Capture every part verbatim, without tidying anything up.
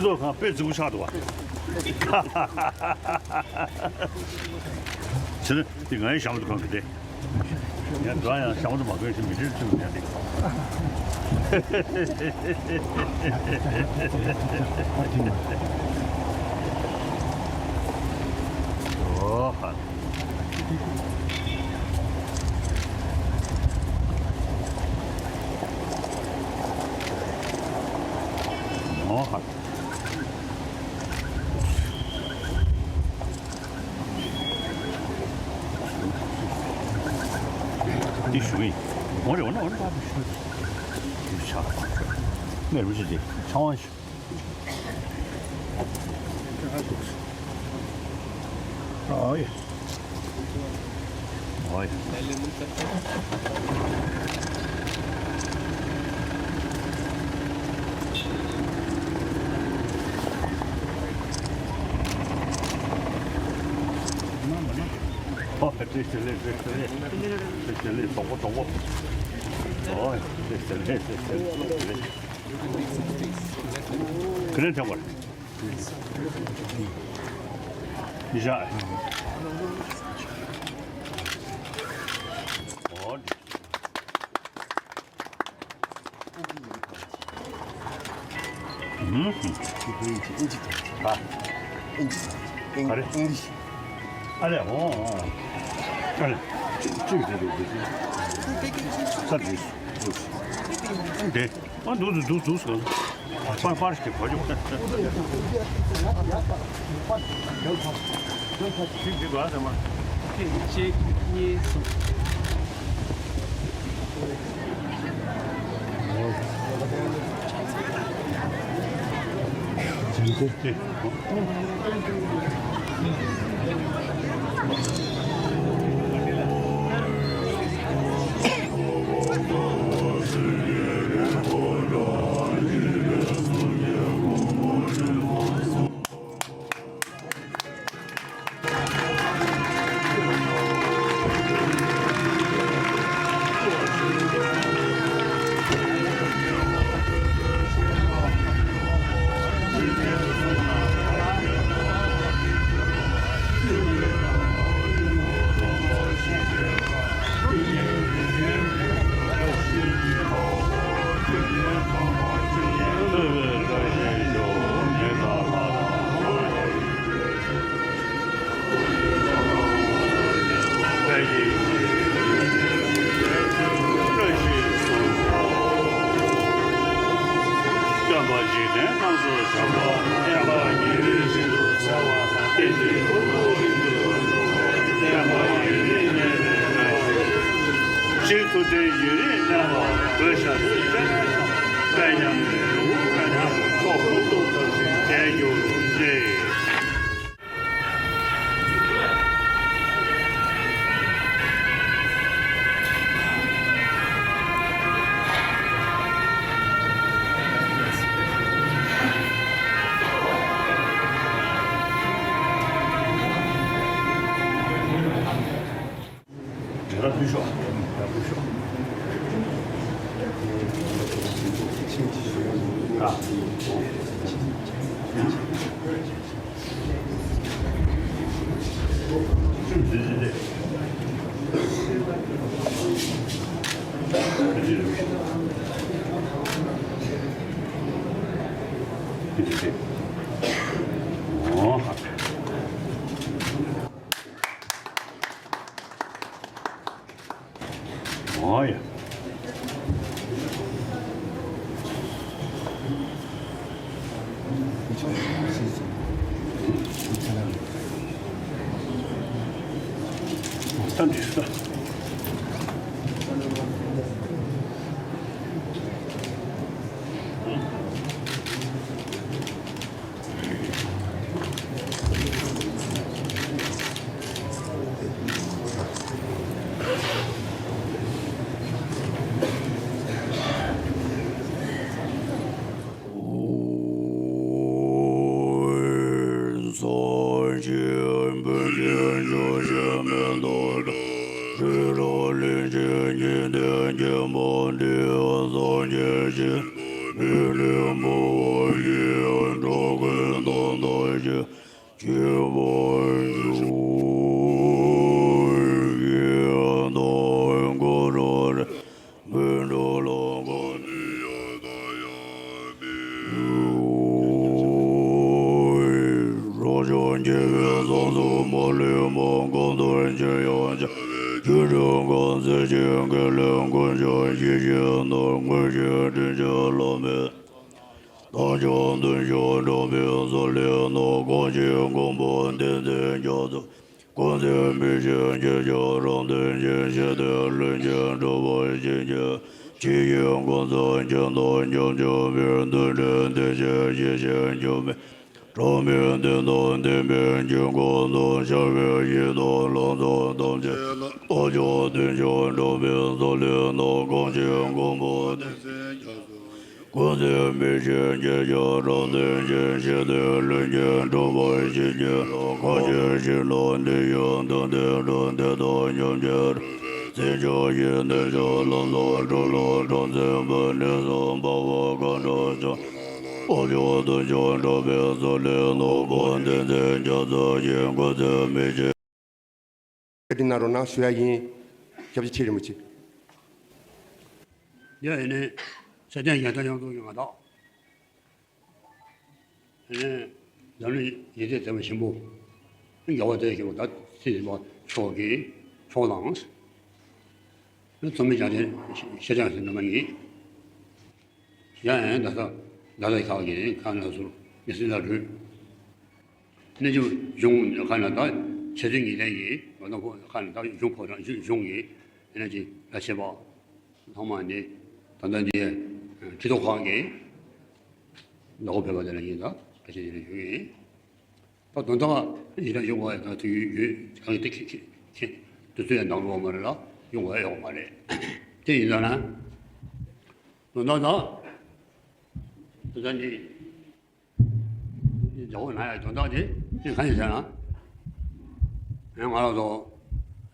ཚོགས་ཁང་དཔེ་རྫིག་པོ་ཆགས་འདུག་བ། བྱས་ན་འདི་ང་ཡི་ཞྭ་མོ་འདུ་ཁང་གི་སྟེ། ཡང་འགྲོ་ཡང་ཞྭ་མོ་དུ་མ་གོན་ཞིག་མི་འདྲིར་ཚུད་མི་འདྲ་འདི། ཨོ་ཧ། ཨོ་ཧ། འདི་ཞུ་གི་ཡིན། འོ་རེད། འོ་ན་འོ་ན་ད་ཞུ། ཞུ་ཆ། ངས་རུ་ཞིག་དེ་ཆང་བ་ཞུ། ཨོ་ཡ། ཨོ་ཡ། ཨོ། བཀྲ་ཤིས་བདེ་ལེགས། བཀྲ་ཤིས་བདེ་ལེགས། བཀྲ་ཤིས་བདེ་ལེགས། དོག་པོ་དོག་པོ། ཨོ། བཀྲ་ཤིས་བདེ་ལེགས། བཀྲ་ཤིས་བདེ་ལེགས། ཁས་ལེན་དྲན་པར། ཡིན་ཤག་ཨོ། ཨུམ། ཨ། ག་རེ། ཨ་ལས། ཨོ། ཨོ། ཨ་ལས། ཅིག་ཅིག་ཅིག་ཅིག་ས་དེ། དེ། ཨ། འདུག་འདུག་འདུག་འདུག་སོང་། པར་པར་ཞིག་གོ་རྒྱུ། ཞིག་འདི་ག་ཟེར་མ། གཅིག་གཉིས་གསུམ། ཕྱིར་ཐུབ་བསྟན་ཡུན་རིང་གནས་པའི་བླ་ཞིག །ཕྱིར་ཐུབ་བསྟན་ཡུན་རིང་གནས་པར་གུས་ཞབས་སུ་བཅར། དཔལ་མཉམ་མེད་ནོར་བུ་དཀར་ཆག་གི་མཆོག་ཏུ་བསྟོད་ཞིང་དལ་འགྱུར་ཅིག །ར་ཕུལ་ཤོག །ར་ཕུལ་ཤོག །ཨ། ཨོ་ཡ། ད་འགྲིག་སོང་། གང་དུ་ཕྱིན་ཡང་བྱ་བའི་ཆོས་སྒྲུབ་གང་། སྲིད་ཞིའི་དགེ་ལེགས་དཀོན་མཆོག་ཞི་བྱེད་ནོར། དངོས་གཞི་དྲིན་ཅན་བླ་མའི་བསྟན་སྐྱོང་མཐུན་ཕྱོགས་དྲག་པོའི་ས་ལེར་ནོར། གང་ཞིག་མགོན་པོ་བསྟན་འཛིན་རྒྱ་མཚོ། ཀུན་གཟིགས་མི་ཕྱེད་རྗེས་ཆགས་རང་དོན་ཅན། ཞི་བདེ་ལྷུན་གྱིས་གྲུབ་པར་བྱིན་གྱིས་རློབས། ཕྱི་ཡི་ཀུན་བཟང་མཁྱེན་དང་མཉམ་སྦྱོར་བའི། འདུལ་བའི་དེ་བཞིན་ཡེ་ཤེས་འགྱུར་མེད་དྲང་པོའི་བདེན་དང་ལྡན་པའི་ཆོས་ཀུན་ཐོབ། ཤར་བའི་ཡི་དམ་ལྷ་ཚོགས་ཐམས་ཅད་ལ། རྟག་བཞུགས་མཐུན་ཕྱོགས་དྲག་པོའི་ས་ལེར་ནོར། གང་ཞིག་མགོན་པོ་བསྟན་འཛིན་རྒྱ་མཚོ། ཀུན་གཟིགས་མི་ཕྱེད་རྗེས་ཆགས་རང་དོན་ཅན། ཞི་བདེ་ལྷུན་གྱིས་གྲུབ་པར་བྱིན་གྱིས་རློབས། གང་ཞིག་ཕྱི་ནང་འདི་ཡི་དོན་དེ་འགྲུབ། དེ་དང་མཉམ་རྒྱལ་རབ་བརྩེ་ཕྱོགས་ཡི། གནས་མཆོག་ལམ་བཟང་གྲུབ་ལ་གྲངས་མཚུངས་པའི། གནས་སམ་འབར་བ་གང་འདྲ་ཀྱང་། རྟག་བཞུགས་མཐུན་ཕྱོགས་དྲག་པོའི་ས་ལེར་ནོར། མགོན་པོ་བསྟན་འཛིན་རྒྱ་མཚོ་ཡི། ཀུན་གཟིགས་མི་ཕྱེད། བཀའ་དྲིན་གནང་རོགས་གནང་ཞུ་ཡ་ཡིན། སྐྱབས་རྗེ་ཁྲི་རིན་པོ་ཆེ། ཡ་ཡིན་ནས་ཚེ་བརྟན་རྒྱལ་མཚན་ཡང་དུ་ཡོང་བ་དང་། ཡིན་ནས་འཛམ་གླིང་ཡེ་ཤེས་ཟེར་བ་ཆེན་པོ། རྒྱལ་བ་དེ་ཆེན་པོ་ད་སྲིད་པ་མཆོག་གི་མཆོག་དང་། ཚོགས་མི་བཅའ་ཆེན་ཤེས་བྱ་ཟེར་ནམ་ཡིན། ཡ་ཡན་ད་ས་ད་ས་ཁག་གི་ཁ་ན་ཟུར་མི་སྲིད་ལ་བྲོས། གནས་ཆུང་གཞུང་ཁ་ན་ད་ཆེ་ཚུལ་ངེས་ལྡན་གྱི་ང་ཚོ་ཁ་ན་ད་གཞུང་ཕོ་བྲང་གཞུང་གི་ཨེ་ན་ཅི་ལ་བྱེད་པ་ཚང་མ་འདི་ད་ལྟ་འདི་ཁྲི་ཐོག་ཁག་གི་ནག་པོ་བོད་པ་དེ་ལ་ཡིན་ད་ཁ་ཆེ་དེ་ལ་ཞུ་ཡིན། ད་དོན་དག་ཡིན་ན་ཡོང་བ་ཡང་ད་དུས་ཡོད་ཡོད་གང་ཡིན་དེ་ཁྱེད་ཁྱེད་ཁྱེད་དུས་ཚོད་ཡང་འདང་ལོག་མ་རེད་ལ་ཡོང་བ་ཡང་ཡོང་མ་རེད། དེ་ཡིན་ཙང་ན་དོན་དག་ད་དོན་དག་འདི། འདི་ཇོ་བོ་ན་ཡ་དོན་དག་དེ་དེ་གང་ཡིན་ཟེར་ན། ང་ལ་སོ་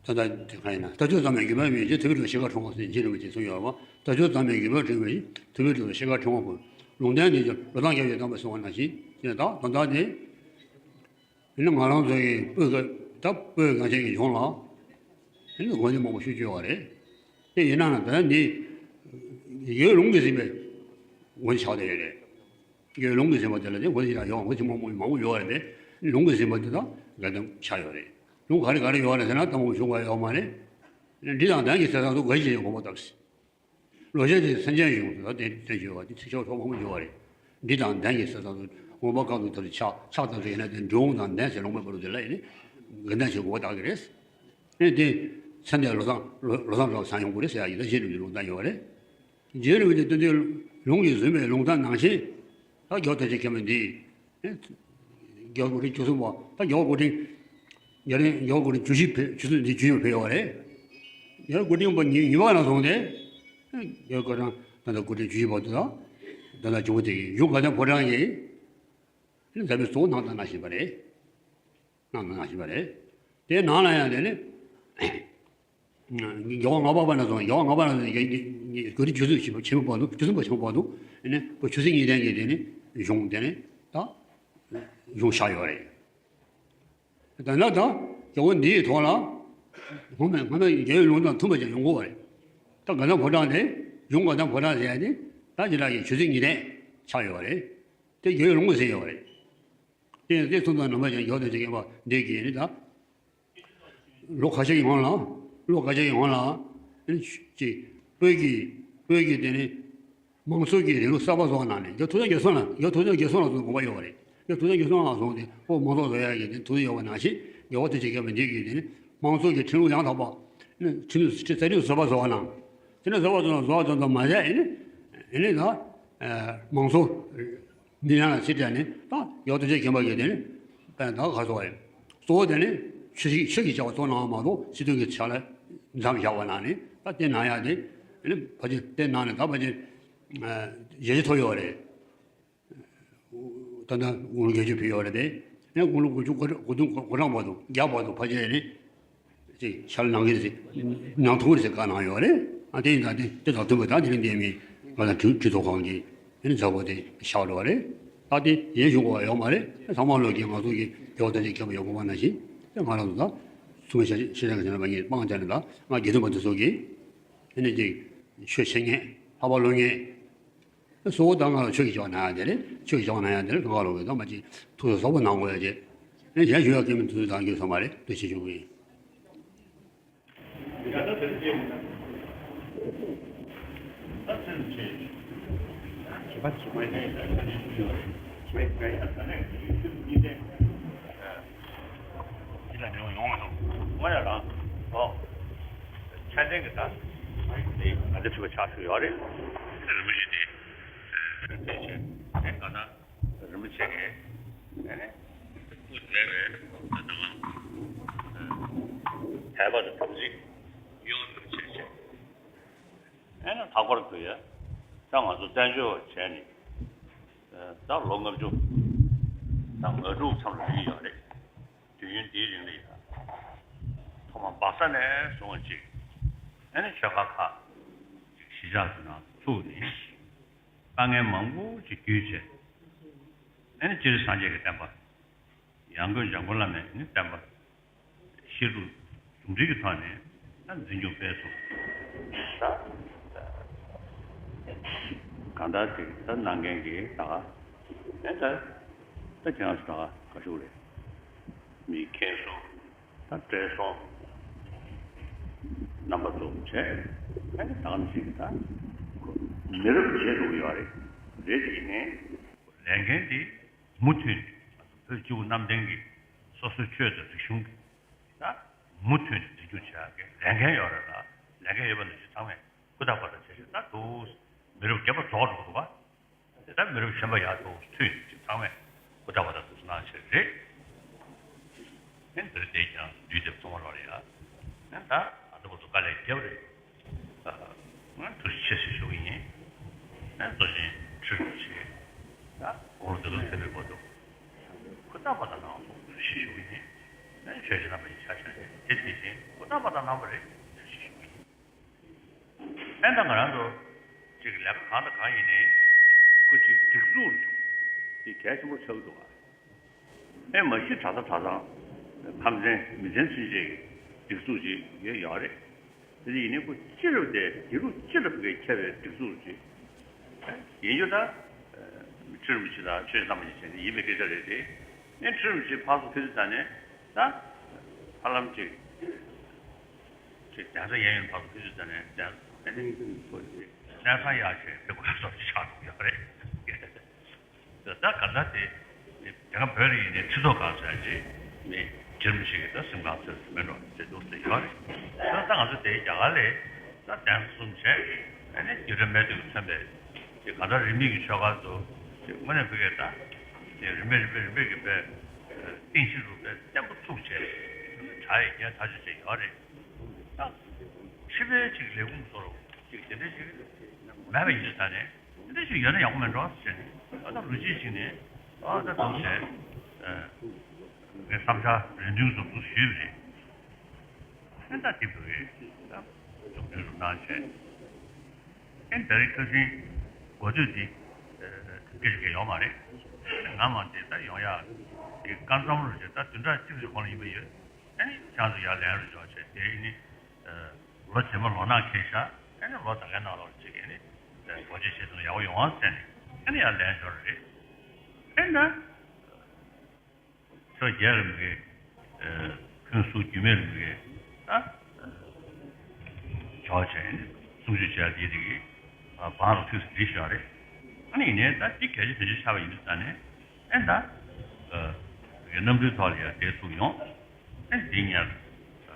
དོན་དག་དེ་གང་ཡིན་ན་ལྟ་སྤྱོད་ཚང་མས་རྒྱུད་པ་མེད་ཅིང་ཐུབ་པའི་ཤེས་དཀའ་ཕྲེང་བ་ཟེར་རྗེ་རིན་པོ་ཆེས་གསུངས་ཡོད་པ། ལྟ་སྤྱོད་ཚང་མས་རྒྱུད་པ་འབྲིང་བའི་ཐུབ་པའི་ཤེས་དཀའ་ཕྲེང་བ་པོ། ལུང་བསྟན་འདི་ལོ་ཐང་རྒྱལ་བའི་བསྟན་པ་གསུང་བ་ནང་བཞིན་དེ་དག་དོན་དག་དེ། ཡིན་ན་ང་རང་ཚོ་ཡི་སྤོས་ཀ་ད་སྤོས་གངས་ཅན་གྱི་ལྗོངས་ལ་ཡིན་ན་དགོན་སྡེ་མང་པོ་ཞིག་བཅོས་པ་རེད། དེ་ཡིན་ན་ན་ད་འདི་ཡོད་ལུང་གིས་ཟིན་པའི་དགོན་སྡེ་ཆགས་བསྡད་ཡོད་རེད། ཡོད་ལུང་གིས་ཟིན་པ་དེ་ལ་དེ་དགོན་སྡེ་ཡང་ཡོད་དགོན་སྡེ་མང་པོ་མང་པོ་ཡོད་རེད་དེ་ལུང་གིས་ཟིན་པ་དེ་དག་དགོན་སྡེ་ཆགས་ཡོད་རེད། ལུང་ག་རེ་ག་རེ་ཡོད་རེད་ཟེར་ན་ད་མང་པོ་ཞུ་དགོས་ཡོད་མ་རེད། འབྲི་དང་གདན་གྱི་ས་ཐང་དུ་དགོན་གྱི་དགོན་པ་བཏབ་ཟིན། ལོ་ཤས་ཀྱི་སེམས་ཅན་ཡོངས་སུ་དེ་དེ་བརྗོད་པ་དེ་ཚིག་ཤོག་ཐོག་མང་པོ་བརྗོད་པ་རེད། འདི་དང་ལྡན་གྱི་ས་དང་དུ་དགོངས་པ་གང་དུ་ཐོབ་ཅིང་ཕྱག་ཕྱག་དང་དུ་ཡིན་ན་དེ་འབྲི་འོང་དང་ལྡན་ཞེས་ལོངས་སྤྱོད་པ་རུ་དེ་ལ་ཡིན་ནི་དགེ་ལྡན་ཞེས་གོ་བ་བཏགས་ཀྱི་རེད། ཨེ་དེ་ཚེ་འདས་ལོ་ཐང་ལོ་ལོ་ཐང་འདྲ་བ་སང་ཡོང་གི་རེད་ཟེར་ཡ་ཡིན་ད་ཞེས་འབྲི་ལུང་བསྟན་ཡོད་རེད། རྗེ་རིན་པོ་ཆེ་སྟོན་པའི་ལུང་གིས་བཟུང་བའི་ལུང་བསྟན་ནང་བཞིན་ད་རྒྱལ་བ་ཐམས་ཅད་མཁྱེན་པ་འདི། རྒྱལ་བ་སྐུ་ཕྲེང་བཅུ་གསུམ་པ་ད་རྒྱལ་བ་སྐུ་ཕྲེང་རྒྱལ་རིང་རྒྱལ་བ་སྐུ་ཕྲེང་བཅུ་བཞི་ཕེབས་བཅུ་གསུམ་འདི་བཅུ་བཞི་ཕེབས་ཡོད་རེད། རྒྱལ་བ་སྐུ་ཕྲེང་པ་ཉི་ཉི་མ་ལ་སོང་སྟེ་རྒྱལ་བ་སྐུ་ཕྲེང་ད་ལྟ་སྐུ་ཕྲེང་བཅུ་བཞི་བར་དུ་དང་ད་ལྟ་བྱུང་བ་དེ་གི་གཞུང་དགའ་ལྡན་ཕོ་བྲང་གི་ནི་ཟབ་པའི་གཙོ་བོ་གནང་དང་གནང་བཞིན་པ་རེད། གནང་དང་གནང་བཞིན་པ་རེད། དེ་ནང་ལ་ཡང་དེ་ནི། རྒྱལ་བ་ལྔ་པ་པ་ན་སོང་རྒྱལ་བ་ལྔ་པ་ན་སོང་རྒྱལ་རྒྱལ་རྒྱལ་རིགས་བཅུ་གསུམ་ཆེན་པོ་ཆེན་པོ་བར་དུ་བཅུ་གསུམ་པ་ཆེན་པོ་བར་དུ་ཨེ་ནི་པོ་ཆུ་སྲིན་གཉིས་ལྡན་གྱི་དེ་ནི་གཞུང་དེ་ནི་ད་གཞུང་བཞག་ཡོད་རེད། ད་ན་ད་རྒྱལ་བ་འདིའི་ཐོག་ལ་སྔོན་མ་སྔོན་མ་རྒྱལ་བའི་ལུང་དང་མཐུན་པ་ཅིག་ཡོང་དགོས་པ་རེད། ད་དགའ་ལྡན་ཕོ་བྲང་དེ་གཞུང་དགའ་ལྡན་ཕོ་བྲང་ཟེར་ཡ་དེ་ད་ཅི་ལྟར་གྱི་ཆུ་སྲིན་གཉིས་ལྡན་ཆགས་ཡོད་རེད། དེ་རྒྱལ་བའི་ལུང་གིས་ཟིན་ཡོད་རེད། དེ་ཡང་དེ་ཚོ་དང་རྣམ་པ་ཅན་ཡོད་དེ་དེ་ཡིན་པ་འདི་གིས་ནི་ད། ལོ་ཁ་ཤས་ཀྱི་སྔོན་ལ། ལོ་ཁ་ཤས་ཀྱི་སྔོན་ལ། ཨེ་ནི་ཅིག་བོད་ཀྱི་བོད་ཀྱི་དེ་ནི་མང་གཙོ་གི་རིང་ལུགས་གསར་པ་བཟོ་བ་ནང་ནས་རྒྱལ་ཐུབ་བསྟན་རྒྱལ་མཚན་ལ་རྒྱལ་ཐུབ་བསྟན་རྒྱལ་མཚན་ལ་སོགས་དགོངས་པ་ཡོད་པ་རེད། རྒྱལ་ཐུབ་བསྟན་རྒྱལ་མཚན་ལ་སོགས་ཏེ་ཁོ་མང་གཙོ་བཟོ་ཡ་གི་དེ་ཐུགས་ཡོད་པ་ནང་བཞིན་རྒྱལ་བ་ཐམས་ཅད་མཁྱེན་པ་འདི་གིས་དེ་ནི་མང་གཙོ་གི་ཁྲིམས་ལུགས་ཡང་དག་པ། ཨེ་ནི་ཁྲིམས་ལུགས་རྩ་ཁྲིམས་བཟོ་བ་བཟོ་བ་ནང་། དེ་ནི་བཟོ་བ་བཟོ་བ་བཟོ་བ་ཙམ་དུ་མ་ཟད་ཨེ་ནི་ཨེ་ནི་ད་མང་གཙོ། མི་ཡང་ལ་སྲིད་དེ་ནི་ད་ཡོད་དོ་ཅེས་མཁྱེན་པ་གིས་དེ་ནི་དཔལ་ད་ག་སོ་ཡིན། གཙོ་བོ་དེ་ནི་ཆོས་ཤིག་ཆོས་ཀྱི་བྱ་བ་གཙོ་ནང་མ་གཏོགས་སྲིད་དོན་གྱི་ཆ་ལ་མཚམས་བཞག་པ་ན་ནི་ད་དེ་ན་ཡ་དེ་ནི་ཕལ་ཆེར་དེ་ན་ནི་ད་ཕལ་ཆེར་ཞལ་བཞེས་ཐོབ་ཡོད་རེད། ད་ལྟ་དགུང་ལོ་བརྒྱད་ཅུ་ཕེབས་ཡོད་རེད་དེ་ནི་དགུང་ལོ་དགུ་བཅུ་གོ་གོ་བདུན་གོ་གྲངས་བར་དུ་བརྒྱ་བར་དུ་ཕལ་ཆེར་ནི། ཅིག་ཕྱག་ལས་གནང་གི་རེད་ཟེར། གནང་ཐུབ་ཀྱི་རེད་ཟེར་བཀའ་གནང་ཡོད་རེད། ཨ་དེ་ཡིན་ཙང་དེ་དེ་དང་མཐུན་པ་དང་དེ་རིང་འདས་མི་ང་ལ་གྲོས་གྲོས་ཚོགས་ཁང་གི་དེ་ནི་མཛད་སྒོ་དེ་བཞག་འགྲོ་བ་རེད། ཨ་དེ་གཞན་ཞུ་དགོས་པ་ཡོད་མ་རེད། ཚང་མ་ལོག་གི་ང་ཚོ་གི་རྒྱལ་བ་ཐམས་ཅད་མཁྱེན་པ་ཡོད་དགོས་པ་ནང་བཞིན་དེ་ང་རང་ཚོ་དང་སུ་མི་ཤེས་ཤེས་ཤེས་ཀྱི་ཟེར་ན་མ་ངེས་སྤང་བྱ་ནི་ལ་ང་དགེ་འདུན་པ་དེ་ཚོ་གི་དེ་ནི་ཅིག་ཆོས་བྱེད་མཁན་ལྷག་པར་སློབ་གཉེར། གཙོ་བོ་ད་ང་ལ་ཆོས་ཀྱི་བྱ་བ་གནང་ཡ་དེ་རེད། ཆོས་ཀྱི་བྱ་བ་གནང་ཡ་དེ་རེད། གང་ག་ལོག་གི་ད་མ་ཅིག་ཐུགས་སུ་ཟབ་པོ་གནང་དགོས་ཡ་ཅེས། ཨེ་གཞན་ཞུ་ཡ་སྐད་མི་འདུག་དང་རྒྱུ་ཚང་མ་རེད། བཀྲ་ཤིས་ཆོས་གོས་ཡིན། འདི་ལ་ནི་ཡོང་མ་སོང་། ང་ཡང་རང་། ཨོ། ཆ་ཅན་གྱི་ད། འདི་ང་ཚོ་ཁྲི་པ་ཆགས་ཞུ་ཡོད་རེད། རིན་པོ་ཆེ་འདི། དེ་བྱས། དེ་ག་ན། རིན་པོ་ཆེ་གི། ཨེ་ནས། སྐུ་མཛད་པའི་ད་ལྟ་བ། དད་པ་དང་དམ་ཚིག་ཡོད་རིན་པོ་ཆེ་བྱས། ཨེ་ནས་ལྷག་པར་དུ་ཡ། ད་ང་ཚོ་བཙན་བྱོལ་བྱས་ནས། ད་ལོ་ལྔ་བཅུ་དང་ང་དྲུག་མཚམས་ལ་ལུས་ཡོད་རེད། དུས་ཡུན་འདིའི་རིང་ལ་ཡ། ཐོག་མ་སྦག་ས་ནས་བཟུང་བ་ཅིག་ཨེ་ནས་ཆོལ་ཁ་ཁག་ཅིག་གཞིས་ཆགས་ཀྱི་ནང་ཚུགས་ནས། དཀའ་ངལ་མང་པོ་ཅིག་བརྒྱུད་བྱས། ཨེ་ནི་སྤྱིར་སངས་རྒྱས་ཀྱི་བསྟན་པ། ཡང་སྒོས་འཇམ་མགོན་བླ་མའི་ནི་བསྟན་པ། བཤད་སྒྲུབ་ཟུང་འབྲེལ་གྱི་ཐོག་ནས་ད་འཛིན་སྐྱོང་སྤེལ་སོང་། ད་གང་ལྟར་ཅིག་ད་གནང་མཁན་གྱི་ད་ག་ཨེ་ད་ད་ཁྱེད་རང་ཚོ་ད་ག་ག་ཤུགས་རེད། མི་མཁྱེན་སོང་། ད་བགྲེས་སོང་། རྣམ་པ་ཚོ་བྱས། ཨ་ནི་ད་ག་ནང་བཞིན་གྱི་ད། མི་རབས་རྗེས་འགྲོ་གི་ཡོད་རེད། རེད་དེ་ཡིན་ནའི། ལས་འགན་དེ་མུ་མཐུད་ནས་བོད་སྤྱི་བོ་གནམ་བསྟན་གྱི་སོ་སོའི་ཆོས་དང་རིག་གཞུང་གི་ད་མུ་མཐུད་ནས་འཛིན་སྐྱོང་བྱེད་ཡག་གི་ལས་འགན་ཡོད་རེད་ལ། ལས་འགན་ཡོད་པ་ནང་བཞིན་ཚང་མས་ཧུར་ཐག་པ་ཐག་བྱས་བྱས་ད་འདུག་མི་རབས་བརྒྱད་པ་རྫོགས་འགྲོ་གི་འདུག་ག་དེ་ལྟར་མི་རབས་གཞོན་པ་ཡར་འགྲོ་ཚུལ་ཅིག་ཚང་མས་ཧུར་ཐག་པ་ཐག་ཏུ་གནང་ཆེད་རེད། ཨེ་འདིར་བསྡད་ཀྱང་དུས་དེབ་ཚང་མ་རོགས་རེད་ཡ། ཨེ་ད་ང་ཚོ་བོད་ཚོ་དཀའ་ལས་བརྒྱབ་རེད། ཨ་ང་ཐུགས་རྗེ་ཆེ་ཞེས་ཞུ་གི་ཡིན། ཨེ་གཙོ་ཆེན་ཁྲི་རིན་པོ་ཆེ་ད་དགུང་ལོ་བདུན་ཕེབས་པའི་སྐོར་དུ་ཧུར་ཐག་པ་ཐག་གནང་སོང་ཞེས་ཞུ་གི་ཡིན། ཨེ་ཆོས་རྗེ་རྣམ་པ་ཡིན་ཆ་བཞག་ནས་དེ་དེ་བཞིན་ཧུར་ཐག་པ་ཐག་གནང་བ་རེད་ཞེས་ཞུ་གི་ཡིན། ཨེ་ད་ང་རང་ཚོ་ཅིག་ལས་ཀ་གང་དང་གང་ཡིན་ནའི་ཁོ་ཅིག་སྒྲིག་འཛུགས་རེད། དེ་གལ་ཆེན་པོ་ཆགས་ཀྱི་འདུག་ཨ། ཨེ་མ་གཞི་གྲྭ་ཚང་གྲྭ་ཚང་ཁམས་ཚན་མི་ཚན་ཚུན་ཆད་ཀྱི་སྒྲིག་འཛུགས་ཅིག་ཡོད་ཡོད་རེད། དེ་ཡིན་ནའི་ཁོ་སྤྱི་རབས་དེ་དེ་རུ་སྤྱི་རབས་ཀྱི་ཁྱབ་པའི་སྒྲིག་འཛུགས་ཅིག་ཡིན་རྒྱུ་ད། ཁྲི་རིན་པོ་ཆེ་དང་ཆོས་བཟང་པོ་ཡིན་ཟེར་ནས་ཡིན་པའི་སྐད་ཆ་རེད་དེ། ཨེ་ཁྲི་རིན་པོ་ཆེ་ཕར་ཚུར་ཕེབས་དུས་ད་ནས་ད། ཧ་ལམ་ཅིག་ཅིག་གདན་ས་གཡས་གཡོན་བར་དུ་ཕེབས་དུས་ད་ནས་གདན་ས་ཡར་ཞིག་ཕེབས་དགོས་ཡ་སོགས་ཤིག་ཆགས་འགྲོ་གི་ཡོད་རེད། ད་ག་ད་དེ་དེ་སྒང་བོད་ལ་ཡིན་ནའི་ཁྲི་ཐོག་ཁང་ཟེར་ཅིག་ནི་རྗེ་རིན་པོ་ཆེ་གི་ད་གཟིམ་ཁང་ཟེར་མེད་འགྲོ་ཟེར་འདུག་ཟེར་ཡོད་རེད། ད་ད་ང་ཚོ་དེ་རྒྱ་གར་ལ་ད་གདན་ས་གསུམ་བྱས་ཨ་ནི་རྒྱུད་གྲྭ་སྨད་སྟོད་ཀྱིས་མཚོན་པའི་དེ་གང་ལྟར་རིས་མེད་ཀྱི་ཆོས་སྒར་དུ་དེ་དངོས་གནས་བོད་སྐད་ད་དེ་རིམ་པས་རིམ་པས་རིམ་པས་ཀྱི་དཔེ་རྟེན་གཞི་རུ་དཔེ་བརྟན་པོ་ཚུགས་བྱས་གྲྭ་ཡི་རྒྱལ་ཐག་ཆོད་བྱས་ཡོད་རེད། ད་ཕྱི་པའི་ཅིག་ལས་ཁུངས་བཟོ་རོགས་ཅིག་དེ་འདྲ་ཞིག་མེད་པ་ཡིན་ཙང་ནས་དེ་འདྲ་ཞིག་ཡོད་ན་ཡག་པོ་མེད་འགྲོ་ཟེར་ནས་ཨ་ད་ལོ་རྒྱུས་ཤིག་ནས་ཨ་ད་གང་བྱས་ངས་བསམ་འཆར་རེ་འདུན་སོགས་སུ་ཞུས་པ་རེད། ཨེ་ད་དེ་བོད་ཀྱི་ད་འཛུགས་སྐྲུན་རུ་གནང་བྱས། ཨེ་ད་རེས་ཁ་སང་གོ་ཐོས་འདི་སྐད་ཆ་གང་ཡོད་མ་རེད། ང་མ་དེ་ད་ཡོང་ཡག་གི་སྐར་མཚམས་རུ་བྱས་ད་བདུན་ཕྲག་གཅིག་ཙམ་གོང་ལ་ཡིན་པ་ཡོད། ཨེ་ནི་ཁྱེད་ཚོ་ཡར་ལན་རུ་འབྱོར་བྱས་དེ་ཨེ་ནི་ལོ་རྗེས་མ་ལོ་ནག་འཁེལ་ཤག་ཨེ་ནི་ལོ་ད་གའི་ནང་ལོགས་ཅིག་ཨེ་ནི་སྒོ་འབྱེད་བྱེད་དུས་ཡག་པོ་ཡོང་བ་ཟེར་ནས་ཨེ་ནི་ཡར་ལན་འབྱོར་རེད། ཨེ་ན། ཕྱོགས་རྒྱལ་རིན་པོ་ཆེ། ཨ་ཁོང་གསུང་རྒྱུད་སྨད་རིན་པོ་ཆེ། ད། ཨ་ཕྱོགས་ཆེན་གསུང་ཆོས་བྱས་དེ་རིགས་ཨ་བང་རུ་ཐུགས་སུ་བྲིས་བཞག་རེད། ཨ་ནི་ཡིན་ནའི་ད་འདི་གལ་ཆེ་དོན་ཆེ་ཆགས་པ་ཡིན་དུས་ད་ནས་ཨེ་ད། ཨ་གནམ་གྲུའི་ཐོག་ལ་ཡར་བསྡད་ཐུབ་ཡོང་། ཨེ་འདི་ཉར། ཨ་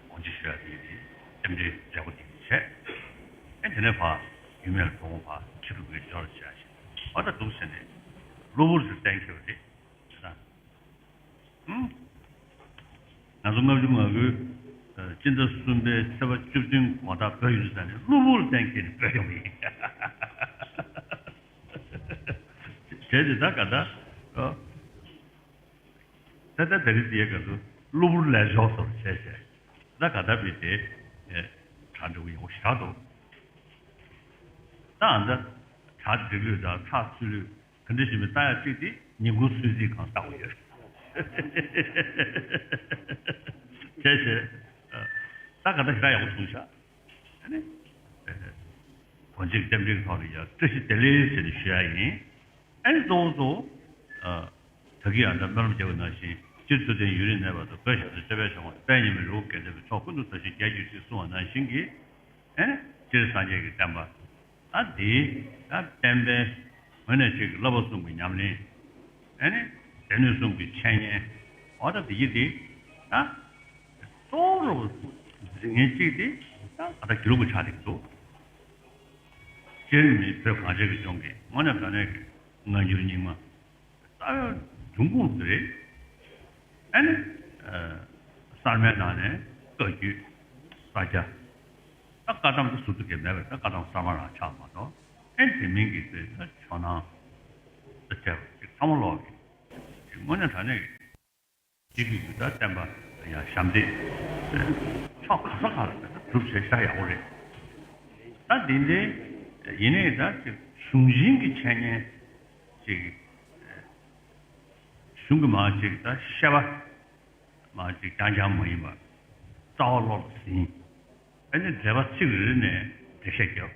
དགོངས་གཅིག་ཞུ་ཡ་དེ་རེད། རྟེན་འབྲེལ་མཛད་སྒོ་དེ་བྱས། ཨེ་དེ་ནས་ཕར་རྒྱུད་སྨད་ལ་དོ་དགོང་ཕར་ཁྲི་གྲུ་དགུའི་འབྱོར་བྱས་ཤིང་། ཨ་ད་འདུག་ཟེར་ནས་གློ་བུར་དུ་གཏན་འཁེལ་བ་རེད། ང་ཚོ་ལྔ་བཅུ་ང་དགུའི་སྤྱི་ཟླ་གསུམ་པའི་ཚེས་པ་བཅུ་བདུན་དགོང་དག་བོད་ཡུལ་དུ་ད་ནས་གློ་བུར་གཏན་འཁེལ་ནས་བོད་ཡོང་གི་ཡིན། བྱས་ཏེ་ད་ག་ད། ད་ལྟ་ད་རེས་འདིའི་སྐབས་སུ་གློ་བུར་ལས་ཞོག་སོར་བྱས་བྱས་ད་ག་ད་བི་དེ་གྲ་འགྲིག་པོ་ཡག་པོ་ཞིག་ཆགས་འདུག་ད་ཨ་ད་གྲ་འགྲིག་ལུགས་དང་ཚགས་ཚུད་ལུགས། ག་འདྲ་ཞིག་མིན་ལྟ་ཡ་གཅིག་དེ་ཉིན་གུང་གསོལ་ཚིགས་སྒང་ལྟ་དགོས་ཡོད། བྱས་བྱས། ད་ག་ད་ཞེ་དྲག་ཡག་པོ་བྱུང་ཤག་ཨ་ནི། དགོངས་གཅིག་རྟེན་འབྲེལ་གྱི་ཐོག་ནས་ཡང་བཀྲ་ཤིས་བདེ་ལེགས་ཟེར་ནས་ཞུ་ཡ་ཡིན། ཨ་ནི་གཙོ་བོ་གཙོ་བོ། ད་གིན་ཡང་ད་སྨོན་ལམ་རྒྱབ་པ་ནང་བཞིན་ སྤྱིར་ཐུབ་བསྟན་ཡུན་རིང་གནས་པ་དང་། བོད་ཞབས་སོར་སྤྱོད་པའི་བྱ་བ་དང་། དཔལ་ཉི་མའི་རི་བོ་དགེ་ལྡན་པའི་ཕྱོགས་ཀུན་ཏུ་དར་ཞིང་རྒྱས་གྱུར་ཅིག་གསུངས་པ་ནང་བཞིན་གྱི། ཨེ་ནི་སྤྱིར་སངས་རྒྱས་ཀྱི་བསྟན་པ། ད་འདིའི་ད་བསྟན་པའི་ངོས་ནས་ཅིག་བསླབ་པ་གསུམ་གྱི་ཉམས་ལེན། ཨེ་ནི་སྡེ་སྣོད་གསུམ་གྱི་འཆད་ཉན། འོ་ད་འདི་ཡི་འདི་ད་གཙོ་བོ་འཛིན་མཁན་གཅིག་དེ་ད་ད་ལྟ་དགེ་ལུགས་ཀྱི་ཆགས་བསྡད་ཀྱི་འདུག་སྤྱིར་མི་བོད་གངས་ཅན་གྱི་ལྗོངས་ཀྱི་དངོས་གནས་དྲང་གནས་ཀྱི་སྔ་འགྱུར་རྙིང་མ། རྩ་བའི་འབྱུང་ཁུངས་དེ་རེད། ཨ་ནི། ཨ། གསར་མའི་ནང་ནས་བཀའ་བརྒྱུད། ས་སྐྱ། ད་བཀའ་གདམས་དེ་ཟུར་དུ་གས་མེད་པས། ད་བཀའ་གདམས་གསར་མ་རང་ཆགས་མ་གཏོགས། ཨེ་དེ་མིན་གྱི་དེ་ད་ཇོ་ནང་དང་བཅས་པ་ཅིག་ཚང་མ་ལོག་གི་དངོས་གནས་དྲང་གནས་ཀྱི་སྤྱི་རྒྱུད་ཀྱི་ད་བསྟན་པ་ཡང་ཞབས་འདེགས་ཕྱོགས་ག་ས་ག་ལ་ད་གྲུབ་བྱས་ཤ་ཡག་པོ་རེད། ད་འདི་འདྲའི་ཡིན་ནའི་ད་ཅིག་གཞུང་ཆེན་གྱི་འཆད་ཉན་ཅིག་གཞུང་གི་མ་ཅིག་ད་བཤད་པ་མ་ཅིག་རྐྱང་རྐྱང་མ་ཡིན་པར་རྩ་བ་བློ་ལ་ཟིན། ཨ་ནི་འགྲེལ་པ་ཚིག་རེ་རེ་ནས་འགྲེལ་བཤད་རྒྱབ།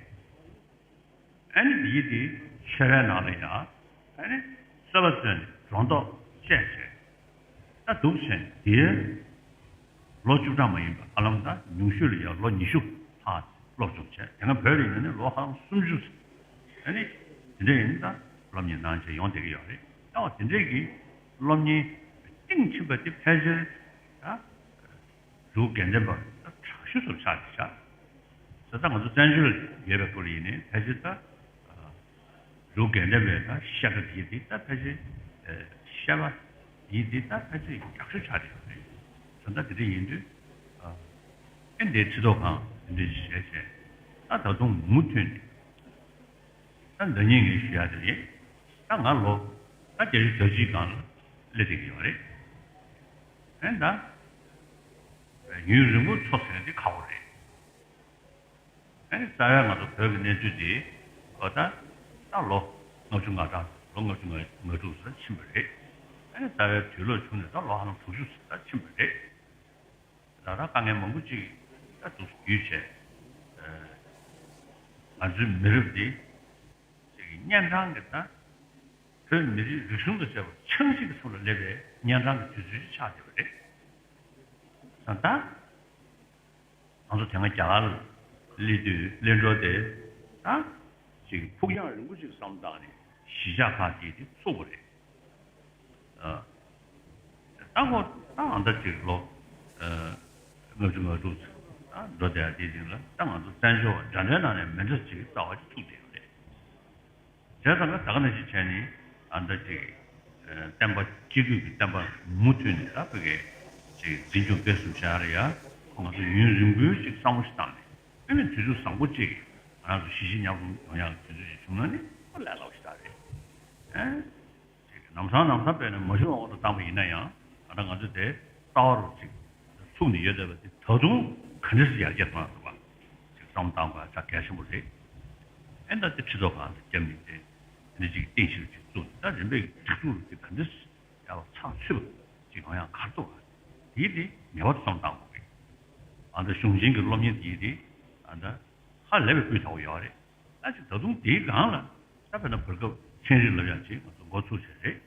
ཨ་ནི་འདི་ཡི་དེ་ཆོས་པའི་ནང་ལ་ཡང་ཨ་ནི་རྩོད་པ་རྩོད་ནས་སྒྲོ་འདོགས་བཅད་བྱས། ད་འདུག་བྱས་ནས་དེའི་ལོ་བཅུ་གྲངས་མ་ཡིན་པ། ཧ་ལམ་ད་ཉུང་ཤོས་ལ་ཡང་ལོ་ཉི་ཤུ་ལྷག་སློབ་སྦྱོང་བྱས། དེ་སྔ་བོད་ལ་ཡིན་ན་ནི་ལོ་ཧ་ལམ་སུམ་ཅུ་ཙམ། ཨ་ནི་དེ་འདྲ་ཡིན་ད་སློབ་གཉེར་གནང་བྱས་ཡོང་བསྡད་ཀྱི་ཡོད་རེད། ད་བ་དེ་འདྲས་ཀྱི་སློབ་གཉེར་གཏིང་ཕྱིན་པ་དེ་ཕལ་ཆེར་ད་རི་བོ་དགེ་ལྡན་པ་ད་དྲག་ཤོས་སུ་ཆགས་ཀྱི་ཤག་ད་ལྟ་ང་ཚོ་བཙན་བྱོལ་ཡོད་པའི་སྐོར་ཡིན་ནའི་ཕལ་ཆེར་ད་རི་བོ་དགེ་ལྡན་པའི་ད་བཤད་གྲྭ་དེ་དེ་ད་ཕལ་ཆེར་བཤད་པ་དེ་དེ་ད་ཕལ་ཆེར་ཡག་ཤོས་ཆགས་ཀྱི་ཡོད་རེད། ད་ལྟ་དེ་འདྲ་ཡིན་དུས་ཨེ་འདིའི་ཁྲི་ཐོག་ཁང་དེ་འདྲ་ཞིག་བྱས་བྱས། ད་ད་དུང་མུ་མཐུད་ནས་ད་འདི་ཉིད་ངས་ཞུ་ཡ་དེ་རེད། ད་ང་ལོ་ད་བརྒྱད་ཅུ་གྱ་གཅིག་སྒང་ལ་སླེབས་བསྡད་ཀྱི་ཡོད་རེད། ཨེ་ད་ཡུན་རིང་པོ་འཚོ་ཟེར་ན་དེ་ཁག་པོ་རེད། ཨ་ནི་རྩ་བའི་ང་ཚོ་བོད་ཀྱི་གནས་ཚུལ་འདི་ཨོ་ད་ད་ལོ་ལྔ་བཅུ་ང་གྲངས། ལོ་ལྔ་བཅུ་ང་ང་དྲུག་ཙམ་ཕྱིན་པ་རེད། ཨ་ནི་རྩ་བའི་དུས་ལོ་ཆུང་ནས་ད་ལོ་ཧ་ལམ་དྲུག་ཅུ་ཙམ་ཕྱིན་པ་རེད། ད་ལྟ་དཀའ་ངལ་མང་པོ་ཅིག་ད་འདུག་བརྒྱུད་བྱས། ཨ། ང་ཚོའི་མི་རབས་འདི་ཅིག་གི་གཉན་འཕྲང་གི་ད་བོད་མི་རིགས་རིག་གཞུང་དང་བཅས་པ་ཆགས་ཞེན་གྱི་ཚུལ་ལ་སླེབས་པའི་གཉན་འཕྲང་གི་དུས་ཚོད་ཅིག་ཆགས་བསྡད་པ་རེད། ད་ལྟ། ང་ཚོ་དེ་སྔ་རྒྱ་གར་ལ་སླེབས་དུས་སླེབས་འགྲོ་དེ་ད་ཅིག་ཕུགས་རྒྱང་རིང་པོ་ཅིག་བསམ་བཏང་ནས་གཞིས་ཆགས་ཁག་ཅིག་དེ་ཚུགས་པ་རེད། ཨ། ད་ཁོ་ད་ཨ་ད་ཅིག་ལོ་ཨ་ལྔ་བཅུ་ང་དྲུག་ཙམ་ད་འགྲོ་བསྡད་ཡ་དེ་རིང་ལ་ད་ང་ཚོ་བཙན་བྱོལ་བ་འདྲ་འདྲའི་ནང་ནས་མི་འདྲ་ཅིག་རྩ་བ་ཅིག་ཚུགས་བསྡད་ཡོད་རེད། བྱས་ཙང་ད་ག་ནང་བཞིན་བྱས་ནས་ཨ་ད་ཅིག་ཨ་བསྟན་པ་སྤྱི་རྒྱུད་ཀྱི་བསྟན་པ་མུ་མཐུད་ནས་ད་བོད་སྐད་ཅིག་འཛིན་སྐྱོང་སྤེལ་གསུམ་བྱ་ཡ་ལ་ཡ་ཁོ་ང་ཚོ་ཡུན་རིང་པོའི་ཅིག་བསམ་བློ་ཞིག་བཏང་ནས། ཨ་ནི་དུས་ཚོད་བཟང་པོ་ཅིག་ང་རང་ཚོ་གཞིས་བྱེས་མཉམ་འཛོམས་ཡོང་ཡག་དུས་ཚོད་ཅིག་བྱུང་ན་ནི་ཁོ་ལས་སླ་པོ་ཞིག་རེད། ཨེ། ཅིག་ལམ་སང་ལམ་སང་དཔེར་ན་མ་བྱུང་བའི་དབང་དུ་བཏང་པ་ཡིན་ན་ཡང་། ད་ལྟ་ང་ཚོ་དེ་རྩ་བ་རུ་ཅིག་ཚུགས་ནས་ཡོད་བསྡད་པ་དེ་ད་དུང་ག་འདྲ་ཞིག་ཡར་རྒྱས་གཏོང་ཡག་ཐུབ་པ་ཅིག་བསམ་བློ་བཏང་དགོས་ཡག་ཆ་གལ་ཆེན་པོ་རེད། ཨེ་ད་དེ་ཁྲི་ཐོག་ཁང་དུ་བརྒྱབ་ནས་དེ་འདི་ཅིག་རྟེན་གཞི་རུ་ཅིག་བཙུགས་ནས། ད་རིམ་པས་སྒྲིག་འཛུགས་རུ་དེ་ག་འདྲ་ཞིག་ཡག་པ་ཚགས་ཚུད་པ་ཅིག་ཡོང་ཡག་ག་རེ་འདུག་ག་དེའི་དེ་ངེས་པར་དུ་བསམ་བློ་བཏང་དགོས་རེད། ཨ་ད་གཞུང་ཆེན་གྱི་སློབ་གཉེར་དེའི་དེ་ཨ་ད་ཧ་ལས་པའི་སྤུས་དག་པོ་ཡོད་རེད། ད་ཅིག་ད་དུང་དེའི་སྒང་ལ་ད་དཔེར་ན་བར་སྐབས་ཚན་རིག་ལབ་ཡག་ཅིག་ང་ཚོ་འགོ་ཚུགས་བྱས་རེད།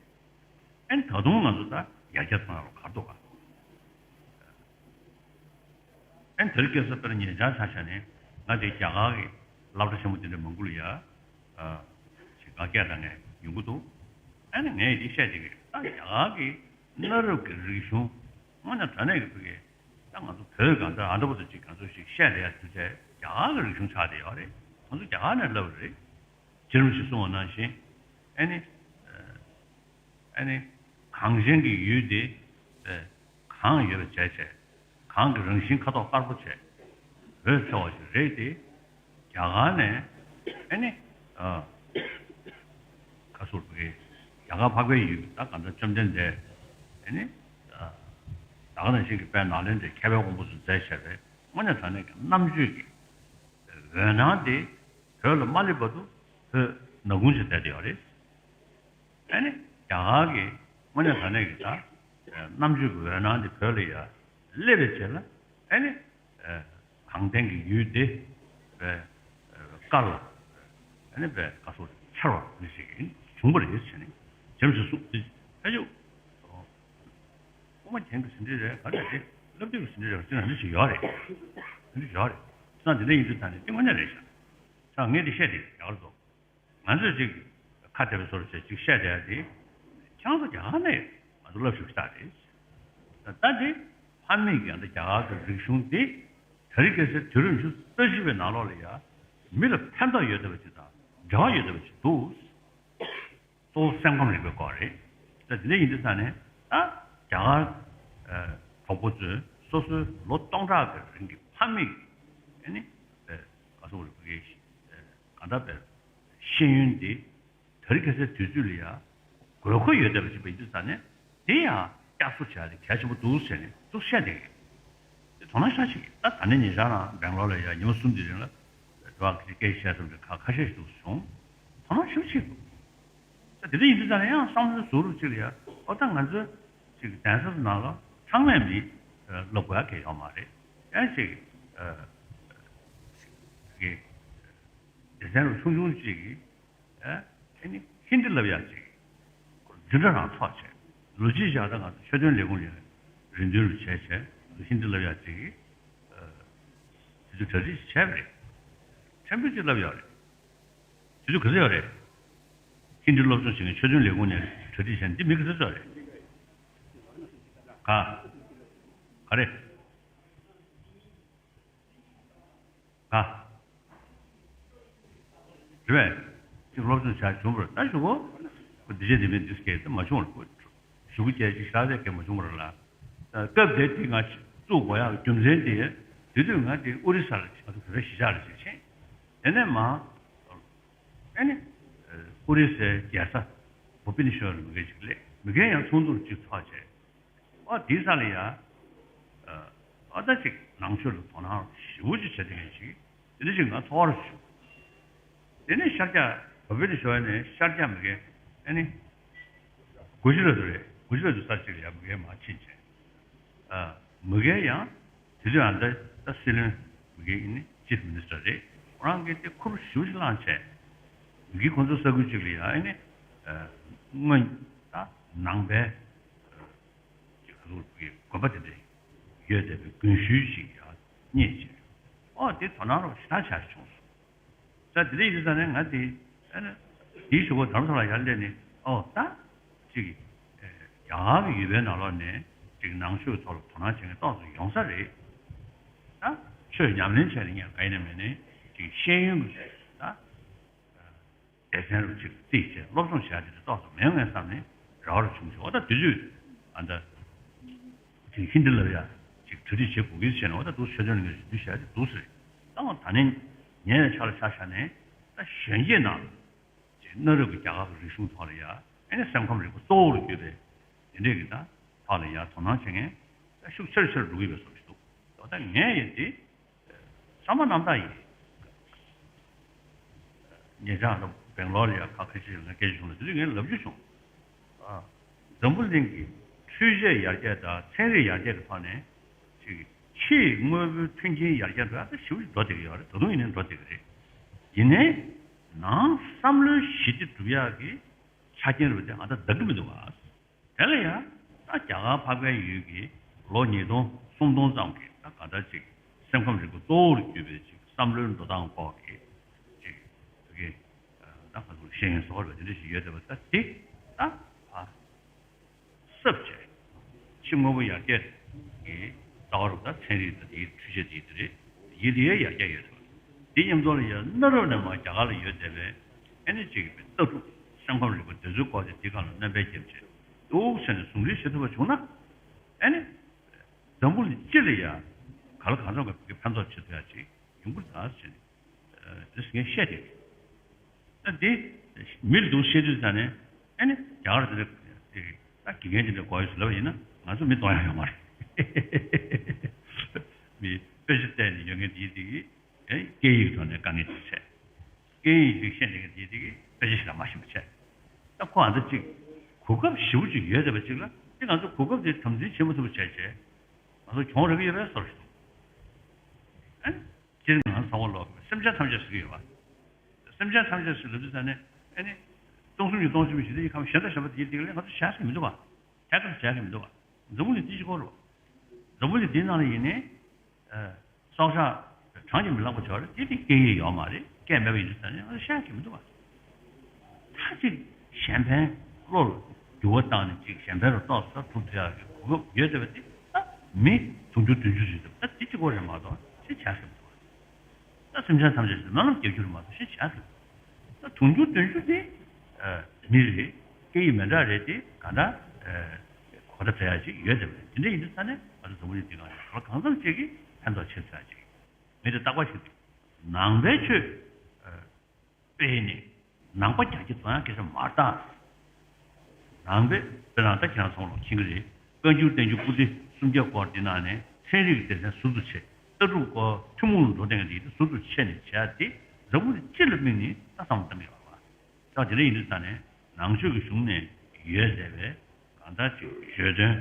ཨ་ནི་ད་དུང་ང་ཚོ་ད་ཡར་རྒྱས་གཏོང་ཡག་ལ་ག་རེ་འདུག་ག་ཨ་ནི་དེ་རིང་ཁ་སང་དཔེར་ན་ཉེ་ཆར་ཆ་བཞག་ནས་ང་དེ་རྒྱ་གར་གྱི་སློབ་གྲྭ་ཆེན་མོ་དེ་འདྲ་མང་པོ་ལ་ཡ། ཨ། ཅིག་དགའ་སྐྱེད་གཏོང་མཁན་ཡོང་གི་འདུག་ཨ་ནི་ངས་འདི་བཤད་བསྡད་ཀྱི་རེད། ད་རྒྱ་གར་གྱི་གནའ་རབས་ཀྱི་རིག་གཞུང་དངོས་གནས་དྲང་གནས་ཀྱི་བོད་ཀྱི། ད་ང་ཚོ་བོད་གང་ལྟར་ཨ་འདྲ་པོ་དང་ཅིག་གང་ཚོད་ཞིག་བཤད་བསྡད་ཡ་དུས་ཚོད་རྒྱ་གར་གྱི་རིག་གཞུང་ཆགས་བསྡད་ཡོད་རེད། ང་ཚོ་རྒྱ་གར་ནས་བསླབས་པ་རེད། རྗེ་རིན་པོ་ཆེས་གསུངས་པ་ནང་བཞིན། ཨ་ནི། ཨ། ཨ་ནི། གངས་ཅན་གྱི་ཡུལ་དེ། ཨ། གངས་ཡོད་པ་བྱས་བྱས། གངས་ཀྱི་རང་བཞིན་ཁ་དོག་དཀར་པོ་བྱས། འོད་འཚེར་བ་ཞིག་རེད་དེ། རྒྱ་གར་ནས། ཨ་ནི། ཨ། ཁ་སོར་བུ་གི་རྒྱ་གར་འཕགས་པའི་ཡུལ་ད་གང་ལྟར་བཅོམ་ལྡན་འདས། ཨ་ནི། ཨ། ད་ག་ནང་བཞིན་གྱི་དཔལ་ནཱ་ལེནྡྲའི་མཁས་པའི་དབང་པོ་ཚོས་མཛད་བྱས་པའི་དངོས་གནས་དྲང་གནས་ཀྱི་རྣམ་དཔྱོད་ཀྱི་འོད་སྣང་དེ་བོད་ལ་མ་སླེབས་བར་དུ་བོད་ནག་ཁུང་ཞིག་བསྡད་དེ་ཡོད་རེད། ཨ་ནི་རྒྱ་གར་གྱི་དངོས་གནས་དྲང་གནས་ཀྱི་ད་རྣམ་དཔྱོད་ཀྱི་འོད་སྣང་དེ་བོད་ལ་ཡར་སླེབས་པའི་རྗེས་ལ། ཨ་ནི་གངས་ལྡན་གྱི་ཡུལ་དེ་དཔེ་དཀར་ལ། ཨ་ནི་དཔེ་དཀར་སོགས་འཚེར་བ་ནི་ཞིག་བྱུང་བ་རེད་ཟེར་ནས། བྱམས་སུ་གསུངས་ཏེ། ཨ་ཡོ། ཐོག་མ་རྒྱན་གྱི་ཟིན་བྲིས་རེད། ག་རེ་རེད། སློབ་དེབ་ཀྱི་ཟིན་བྲིས་རེད། ཅི་ན་འདི་ཞིག་ཡོད་རེད། འདི་ཞིག་ཡོད་རེད། ཅི་ན་འདི་འདྲ་ཡིན་དུས་ད་ནི་དེ་དངོས་གནས་རེད་ཤག་ད་ངས་འདི་བཤད་དེ་རྒྱ་གར་ཚོ། ང་ཚོས་ཅིག་ཁ་བདེ་བའི་བཟོ་འདྲ་བྱས་ཅིག་བཤད་བསྡད་ཡ་དེ། ཁྱེད་རང་ཚོ་རྒྱ་གར་ནས་ང་ཚོ་བསླབ་ཞུ་ཞུ་ད་རེད། ད་ད་དེ་ཕ་མེས་ཀྱི་ཡང་ད་རྒྱ་གར་གྱི་རིག་གཞུང་དེ་དེ་རིང་ཁ་སང་དུས་རབས་ཉི་ཤུ་རྩ་གཅིག་པའི་ནང་ལོགས་ལ་ཡ་མི་ལ་ཕན་ཐོགས་ཡོད་བསྡད་པ་ཅིག་དང་འབྲེལ་བ་ཡོད་བསྡད་པ་ཅིག་འདུག་གཙོ་བོ་སེམས་ཁམས་རིག་པའི་སྐོར་རེད། ད་དེ་འདྲ་ཡིན་དུས་ཙང་ནས་ད་རྒྱ་གར་གྲོགས་པོ་ཚོས་སོ་སོའི་ལོ་སྟོང་ཕྲག་གི་རིང་གི་ཕ་མེས་ཀྱི་ཨ་ནི་ག་སོགས་རིག་པའི་གང་ལྟར་པའི་ཤེས་ཡོན་དེ་དེ་རིང་ཁ་སང་དུས་ཚོད་ལ་ཡ་དགོས་མཁོ་ཡོད་བསྡད་པ་ཞིག་ཡིན་དུས་ཙང་ནས་དེ་ཡང་བསྐྱར་གསོ་བྱ་ཡ་དེ་གལ་ཆེན་པོ་འདུག་ཟེར་ནས་ཚུར་བཤད་བསྡད་ཀྱི་ཡོད། དེ་དོ་སྣང་ཤ་ཞིག་ད་ད་ནས་ཉེ་ཆར་རང་སྦེང་ལོར་ལ་ཡ་ཉི་མ་གསུམ་དེ་རིང་ལ་འགྲོ་བ་སྐད་བཤད་ཐུབ་པའི་ཁ་ཁ་ཤས་ཤིག་འདུག་བྱུང་། དོ་སྣང་ཞེ་པོ་ཅིག་འདུག་ད་དེ་འདྲ་ཡིན་དུས་ཙང་ནས་ཡང་བསམ་བློ་ཟུར་རུ་ཅིག་ལ་ཡ་ཨོ་ད་ང་ཚོའི་ཅིག་གདན་ས་ནང་ལ་ཚང་མས་མི་སློབ་དགོས་ཡ་གལ་ཡོད་མ་རེད། ཡང་ཅིག་གི་སྡེ་ཚན་རུ་ཆུང་ཆུང་ཅིག་གིས་ཨ་ཨ་ནི་ཧིན་དི་བསླབ་ཡག་ཅིག་འཛིན་གྲྭ་རང་ཚོགས་བྱས། ལོ་གཅིག་བཞག་ད་ང་ཚོ་ཆོས་དོན་ལས་ཁུངས་ནས་རེ་འདུན་རུ་བྱས་བྱས་ཧིན་དི་བསླབ་ཡག་ཅིག་དུས་ཚོད་གྲ་སྒྲིག་བྱས་པ་རེད། ཕྲན་བུ་ཅིག་བསླབ་ཡོད་རེད། དུས་ཚོད་ག་ཚོད་ཡོད་རེད། ཧིན་དི་སློབ་སྦྱོང་བྱེད་མཁན་ཆོས་དོན་ལས་ཁུངས་ནས་གྲ་སྒྲིག་བྱས་ན་འདི་མི་ག་ཚོད་ཚོད་རེད། ག་ག་རེ། ག་རེད་པས། ཅིག་སློབ་སྦྱོང་བྱ་བྱུང་བར་ད་ཞུ་གོ་ཁོ་འདི་བྱས་འདི་མིན་འདི་སྐད་དུ་མ་བྱུང་བར་ཁོ་ཞུ་གི་བྱས་ཅིག་ཤ་ཚ་སྐད་མ་བྱུང་བར་ལ། སྐབས་དེ་དེ་ང་བཙུགས་དགོས་ཡག་རྒྱུ་མཚན་དེ་དེ་དུས་ང་དེ་ཨོ་རི་ས་ལ་ང་ཚོ་བོད་པའི་གཞིས་ཆགས་ལ་ཅིག་ཕྱིན། དེ་ནས་མ་ཨ་ནི་ཨོ་རི་སའི་རྒྱལ་ས་བྷུ་བི་ནི་ཤོར་ལ་མི་རྒན་ཅིག་སླེབས། མི་རྒན་ཡང་ཚོགས་འདུར་ཅིག་ཚོགས་བྱས། ཨོ་དེའི་ས་ལ་ཡ། ཨ་ད་ཅིག་ནང་ཆོས་ལ་དོ་སྣང་ཞེ་པོ་ཅིག་བྱེད་མཁན་ཞིག་དེ་འདྲ་ཞིག་ང་ཚོར་བྱུང་། དེ་ནས་ཤར་རྒྱག་བོད་པའི་ཞོལ་ནས་ཤར་རྒྱག་མི་རྒན་ཨ་ནི། གུ་ཤྲི་ལ་དུ་རེད། གུ་ཤྲི་ལ་དུ་ས་ཅིག་ལ་ཡ་མི་རྒན་མར་ཕྱིན་བྱས། ཨ་མི་རྒན་ཡང་དེ་དུས་ཨ་ད་ད་སྲིད་བློན་མི་རྒན་ཨ་ནི་ཅིབ་མི་ནི་སི་ཊར་རེད། ཁོ་རང་གིས་དེ་ཁུར་ཞེ་པོ་ཅིག་བླངས་བྱས། མི་རྒན་ཁོང་ཚོ་ས་ཁུལ་ཅིག་ལ་ཡ་ཨ་ནི། སྔོན་ད་ནང་པའི། ཅིག་ཁ་ཐུག་གི་དགོན་པ་དེ་འདྲ་ཡོད་བསྡད་པའི་དགོན་ཤུལ་ཅིག་ཡང་རྙེད་བྱས། ཨོ་དེ་དོ་སྣང་རོགས་ཞེ་དྲག་བྱ་བྱུང་སོང་། ས་དེ་འདྲ་ཡིན་དུས་ཙང་ནས་ང་དེ་ཨ་ནི་དེའི་གཞུག་གུ་དར་མདོ་ལ་ཡར་སླེབས་ནས་ཨོ་ད་ཅིག་རྒྱ་གར་གྱི་ཡུལ་པའི་ནང་ལོགས་ནས་ཅིག་ནང་ཆོས་ཐོག་ལ་དོ་སྣང་བྱེད་མཁན་ཏོག་ཙམ་ཡོང་ས་རེད། ད་ཆོས་ཉམས་ལེན་བྱས་ནས་ཉན་ག་ཡིན་ནས་མིན་ནས་ཅིག་ཤེས་ཡོན་གྱི་ད། སྡེ་ཚན་རུ་ཅིག་རྩིས་བྱས་སློབ་སྦྱོང་བྱ་རྒྱུ་དེ་ཏོག་ཙམ་མེད་ངེས་བསམ་ནས་རེ་བ་རུ་བྱུང་བྱུང་། འོ་ད་དུས་ཚོད་ཨ་ད་ཅིག་ཧིན་དི་ལབ་ཡ་ཅིག་གྲ་སྒྲིག་བྱེད་དགོས་ཀྱི་ཟེར་ནས། འོ་ད་འདུག་ཆོས་དོན་ལ་ངས་རེ་འདུན་བྱ་རྒྱུ་འདུག་ཟེར། ད་འོ་ད་ནས་ཉེ་བའི་ཆར་ལ་ཆ་བཞག་ནས་ད་གཞོན་སྐྱེས་ནང་ཅིག་གནའ་རབས་ཀྱི་རྒྱ་གར་གྱི་རིག་གཞུང་ཐོག་ལ་ཡ་ཨ་ནི་སེམས་ཁམས་རིག་པ་གཙོ་བོ་རུ་གྱུར་པའི་དེ་འདྲས་ཀྱི་ད་ཐོག་ལ་ཡ་དོ་སྣང་བྱེད་མཁན་ད་ཤུགས་ཆེ་རུ་ཆེ་རུ་འགྲོ་གི་ཡོད་པའི་བཟོ་ཞིག་འདུག་འོ་ད་ངས་ཡ་དེ། བསམ་པ་རྣམ་དག་ཡིན། ཉེ་ཆར་ལ་སྦེང་ལོར་ལ་ཡ་ཁ་ཁ་ཤས་ལ་སྐད་ཆ་བྱུང་ལ་དེ་དུས་ངས་ལབ་རྒྱུ་བྱུང་། ཨ། འཛམ་བུ་གླིང་གི་འཕྲུལ་ཆས་ཡར་རྒྱས་དང་ཚན་རིག་ཡར་རྒྱས་ཀྱི་ཐོག་ནས་ཅིག་ཕྱིའི་དངོས་པོའི་མཐུན་རྐྱེན་ཡར་རྒྱས་འགྲོ་ཡ་ད་ཞེ་པོ་ཅིག་འགྲོ་བསྡད་ཀྱི་ཡོད་རེད། ད་དུང་ཡིན་ནའི་འགྲོ་བསྡད་ཀྱི་རེད། ཡིན་ནའི་ནང་བསམ་བློའི་ཞི་བདེ་སྒྲུབ་ཡག་གི་ཆ་རྐྱེན་རུ་དེ་ང་ད་འདང་གི་མི་འདུག་ག་དེ་ལ་ཡང་ད་རྒྱ་གར་འཕགས་པའི་ཡུལ་གྱི་ལོ་ཉིས་སྟོང་སུམ་སྟོང་ཙམ་གྱི་ད་ག་འདྲ་ཅིག་སེམས་ཁམས་རིག་པ་གཙོ་བོར་གྱུར་པའི་ཅིག་བསམ་བློའི་འགྲོ་སྟངས་སྐོར་གྱི་ཅིག་བོད་ཀྱི་ད་ག་ཚོད་ཤེས་ཡོན་ཟོར་བའི་དེ་འདྲ་ཞིག་ཡོད་བསྡད་པ་ད་དེ་ད་ཨ་གསབ་བྱས། ཕྱི་དངོས་པོ་ཡར་རྒྱས་ཀྱི་རྩ་བ་རུ་ད་ཚན་རིག་དང་དེའི་འཕྲུལ་ཆས་དེ་དེ་རེད། ཡིད་ལ་ཡར་རྒྱས་ཡོད་བསྡད་པ་དེ་མཉམ་དུ་ལ་ཡང་གནའ་རབས་ནས་མར་རྒྱ་གར་ལ་ཡོད་བསྡད་པའི་ཨ་ནི་ཅིག་ལྟ་གྲུབ་སེམས་ཁམས་རིག་པ་དེ་ཚོའི་སྐོར་དེ་འདི་ག་ལ་སྣོན་པ་བརྒྱབ་བྱས་འདུག་ཟེར་ནས་ཟུང་འབྲེལ་བྱེད་ཐུབ་པ་བྱུང་ན། ཨ་ནི། འཛམ་བུ་གླིང་སྤྱི་ལ་ཡ། ག་ལ་གང་འཚམ་གྱི་ཕན་ཐོགས་བྱེད་ཐུབ་ཡ་ཅིག་ཡོང་གི་རེད་ཟེར་ནས། དེ་ངས་བཤད་དེ། ད་འདི་མི་ལ་འདུག་བཤད་དུས་ད་ནས་ཨ་ནི་རྒྱ་གར་དེ་འདྲ་ད་དགེ་རྒན་དེ་འདྲ་དགོས་ཡོད་ཟེར་ལབ་པ་ཡིན་ན་ང་ཚོ་མི་གཏོང་ཡ་ཡོད་མ་རེད། མི་དཔེ་ཆ་བལྟས་ནས་ཡོད་མཁན་དེ་དེ་གི་སྐད་ཡིག་ཐོག་ནས་དཀའ་ངལ་ཅིག་འཕྲད། སྐད་ཡིག་ཅིག་ཤེས་ནས་དེ་དེ་གི་དཔེ་ཆ་ཞིག་ལ་མ་ཤེས་པ་བྱས། ད་ཁོ་ཨ་འདྲ་ཅིག་གོ་སྐབས་ཞེ་པོ་ཅིག་ཡོད་བསྡད་པ་ཅིག་ལ་དེ་ང་ཚོ་གོ་སྐབས་དེ་དམ་འཛིན་བྱེད་མ་ཐུབ་པ་བྱས་བྱས་ང་ཚོ་གྱོང་རག་གི་ཡོད་པའི་བཟོ་འདྲ་ཞིག་འདུག་ཨ་ནི་སྤྱིར་ང་ཚོ་ཚང་མ་ལོག་སེམས་ཅན་ཐམས་ཅད་ཟེར་གྱི་ཡོད་པ། སེམས་ཅན་ཐམས་ཅད་ཟེར་ལབ་དུས་ད་ནས་ཨ་ནི་སྟོང་གསུམ་གྱི་སྟོང་གསུམ་ཞིག་དེ་ཡི་ཁམས་གཞན་དག་གཞན་པ་དེ་ཡི་དེ་ལས་ང་ཚོ་བྱ་ཟེར་མི་འདུག་པ། ཐད་ཀར་བྱ་གི་མི་འདུག་པ། འཛམ་བུ་གླིང་འདི་གཅིག་པོ་རེད་བ། འཛམ་བུ་གླིང་འདིའི་ནང་ལ་ཡིན་ནའི། ཨ། སྲོག་ཆགས་གྲངས་ཀྱིས་མི་ལང་པ་བྱས་པ་རེད། དེ་དེ་སྐད་ཡིག་ཡོད་མ་རེད། སྐད་མེད་པ་ཡིན་དུས་ད་ནི་ང་ཚོ་བཤད་ཀྱི་མི་འདུག་བ། ད་ཅིག་གཞན་ཕན་བློ་ལ་འགྱུར་བ་བཏང་ནས་ཅིག་གཞན་ཕན་རུ་ཏོག་ཙམ་ཐུག་ཐུབ་ཡག་གི་གོ་སྐབས་ཡོད་བསྡད་པ་དེ་ད་མི་དུང་ཕྱུར་བདུན་ཅུ་ཞིག་འདུག་ད་དེ་གཅིག་པོ་རེད་མ་གཏོགས་ཅིག་བྱས་ཀྱི་མི་འདུག་བ། ད་སེམས་ཅན་ཐམས་ཅད་ཀྱི་སྨོན་ལམ་རྒྱག་རྒྱུ་རེད་མ་གཏོགས་ཅིག་བྱས་ཀྱི་མི་འདུག་ད་དུང་ཕྱུར་བདུན་ཅུ་དེ་མི་རེད། སྐད་ཡིག་མི་འདྲ་རེད། དེ་ག་འདྲ་གོ་བརྡ་འཕྲོད་ཡག་ཅིག་ཡོད་བསྡད་པ་རེད། དེ་འདྲ་ཡིན་དུས་ད་ནི་ང་ཚོ་འཛམ་བུ་གླིང་འདི་སྒང་ནས་གང་ལ་གང་འཚམ་ཅིག་གིས་ཕན་ཐོགས་ཆེ་ཚུལ་ཅིག་མི་དེ་རྟག་པར་ཞིག་ནང་པའི་ཆོས་སྤེལ་ནས་ནང་པ་རྒྱ་སྐྱེད་གཏོང་ཡག་སྐད་ཆ་མ་རེད་ད། ནང་པའི་དཔེར་ན་ད་ཁྱེད་རང་ཚོ་ལ་མཁྱེན་གྱི་རེད། བཀའ་འགྱུར་བསྟན་འགྱུར་པོ་ཏི་སུམ་བརྒྱ་སྐོར་འདི་ནང་ནས་ཚན་རིག་སྡེ་ཚན་ཟུར་དུ་ཕྱེ། ལྟ་གྲུབ་སྐོར་ཐུན་མོང་ལ་འགྲོ་བསྡད་མཁན་འདི་ཟུར་དུ་ཕྱེ་ནས་བྱས་ཏེ་འཛམ་བུ་གླིང་སྤྱི་ལ་དམིགས་ནས་ད་བསམ་བློ་བཏང་གི་ཡོད་པ། ད་དེ་འདྲ་ཡིན་དུས་ད་ནས་ནང་ཆོས་ཀྱི་གཞུང་ནས་ཡོད་བསྡད་པའི་གང་ལྟར་གྱི་བརྗོད་དོན་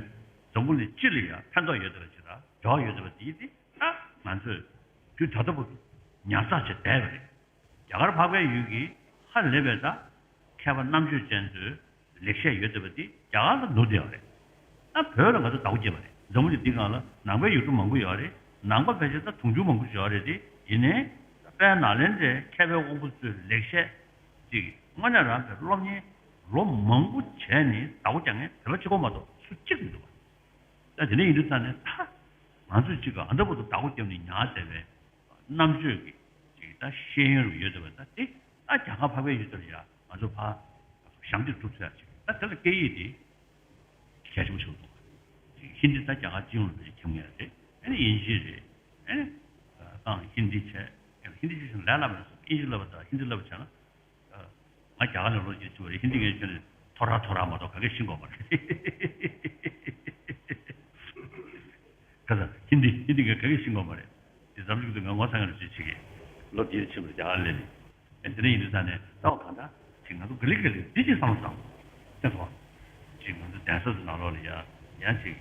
འཛམ་བུ་གླིང་སྤྱི་ལ་ཡང་ཕན་ཐོགས་ཡོད་བསྡད་པ་ཅིག་དང་འབྲེལ་བ་ཡོད་བསྡད་པ་དེ་དེ་ད་ང་ཚོས་དུས་ད་ལྟ་བར་དུ་ཉར་ཚགས་བྱས་བསྡད་པ་རེད། རྒྱ་གར་འཕགས་པའི་ཡུལ་གྱི་ཧ་ལས་པའི་ད་མཁས་པ་རྣམ་དཔྱོད་ཅན་ཚོའི་ལེགས་བཤད་ཡོད་བསྡད་པ་དེ་རྒྱ་གར་ལ་ནུབ་བསྡད་ཡོད་རེད། ད་བོད་ལ་ང་ཚོ་བདག་པོ་བརྒྱབ་པ་རེད། འཛམ་བུ་གླིང་འདི་སྒང་ལ་ནང་པའི་ཡུལ་གྲུ་མང་པོ་ཡོད་རེད། ནང་པ་ཕལ་ཆེར་ད་དུང་ཕྱུར་མང་པོ་ཞིག་ཡོད་རེད་དེ། ཡིན་ནའི་དཔལ་ནཱ་ལེནྡྲའི་མཁས་པའི་དབང་པོ་ཚོའི་ལེགས་བཤད་ཅིག་དངོས་གནས་རང་གི་སློབ་གཉེར་ལོ་མང་པོ་བྱས་ནས་བདག་པོ་རྒྱག་མཁན་བོད་པ་གཅིག་པོ་མ་གཏོགས་སུ་གཅིག་མི་འདུག་བ། ད་དེ་འདྲ་ཡིན་དུས་ད་ནས་ད་ང་ཚོས་ཅིག་ག་ཨ་འདྲ་པོ་དུ་བདག་པོ་བརྒྱབ་ནས་ཉར་བསྡད་པའི་རྣམ་དཔྱོད་ཀྱི་ཅིག་ད་ཤེས་ཡོན་རུ་ཡོད་བསྡད་པ་ད་དེ་ད་རྒྱ་གར་འཕགས་པའི་ཡུལ་དེར་ཡ་ང་ཚོ་ཕར་ཞབས་འདེགས་སྒྲུབ་ཐུབ་ཡ་ཅིག་ད་དེ་ལ་སྐད་ཡིག་དེ་གལ་ཆེན་པོ་ཆགས་འདུག་ཧིན་དི་ད་རྒྱ་གར་སྤྱི་ཡོངས་ལ་ཁྱབ་ངེས་རེད། ཨ་ནི་དབྱིན་ཇི་རེད། ཨ་ནི་ད་ཧིན་དི་བྱས། ཧིན་དི་བྱས་ཤིང་ལས་སླ་པོ་རེད། དབྱིན་ཇི་བསླབ་པ་དང་ཧིན་དི་བསླབ་པ་བྱས་ན། ང་རྒྱ་གར་ནས་ལོ་གཅིག་ཕྱིན་པ་རེད། ཧིན་དི་ངས་ཁྱོན་ནས་ཐོ་ར་ཐོ་ར་མ་གཏོགས་ག་གེ་ཤེས་ཀྱི་ཡོད་མ་རེད། ཁ་སང་ཧིན་དི་ཧིན་དི་ངས་ག་གེ་ཤེས་ཀྱི་ཡོད་མ་རེད། དེ་འཛམ་གླིང་དུ་ང་ངོ་ཚ་ངར་ཅིག་བྱེད་ཀྱི། ལོ་བརྒྱད་ཕྱིན་པ་རྒྱ་གར་སླེབས་ནས། ཨེ་དེ་འདྲ་ཡིན་དུས་ད་ནས་ལྟ་བ་གང་འདྲ་ཅིག་ང་ཚོ་ག་ལེ་ག་ལེ་འདི་ཅིག་བསམ་བློ་བཏང་། དེ་ཐོག་ཅིག་ང་ཚོ་གདན་ས་ཚོ་ནང་ལོགས་ལ་ཡ་ཡང་ཅིག་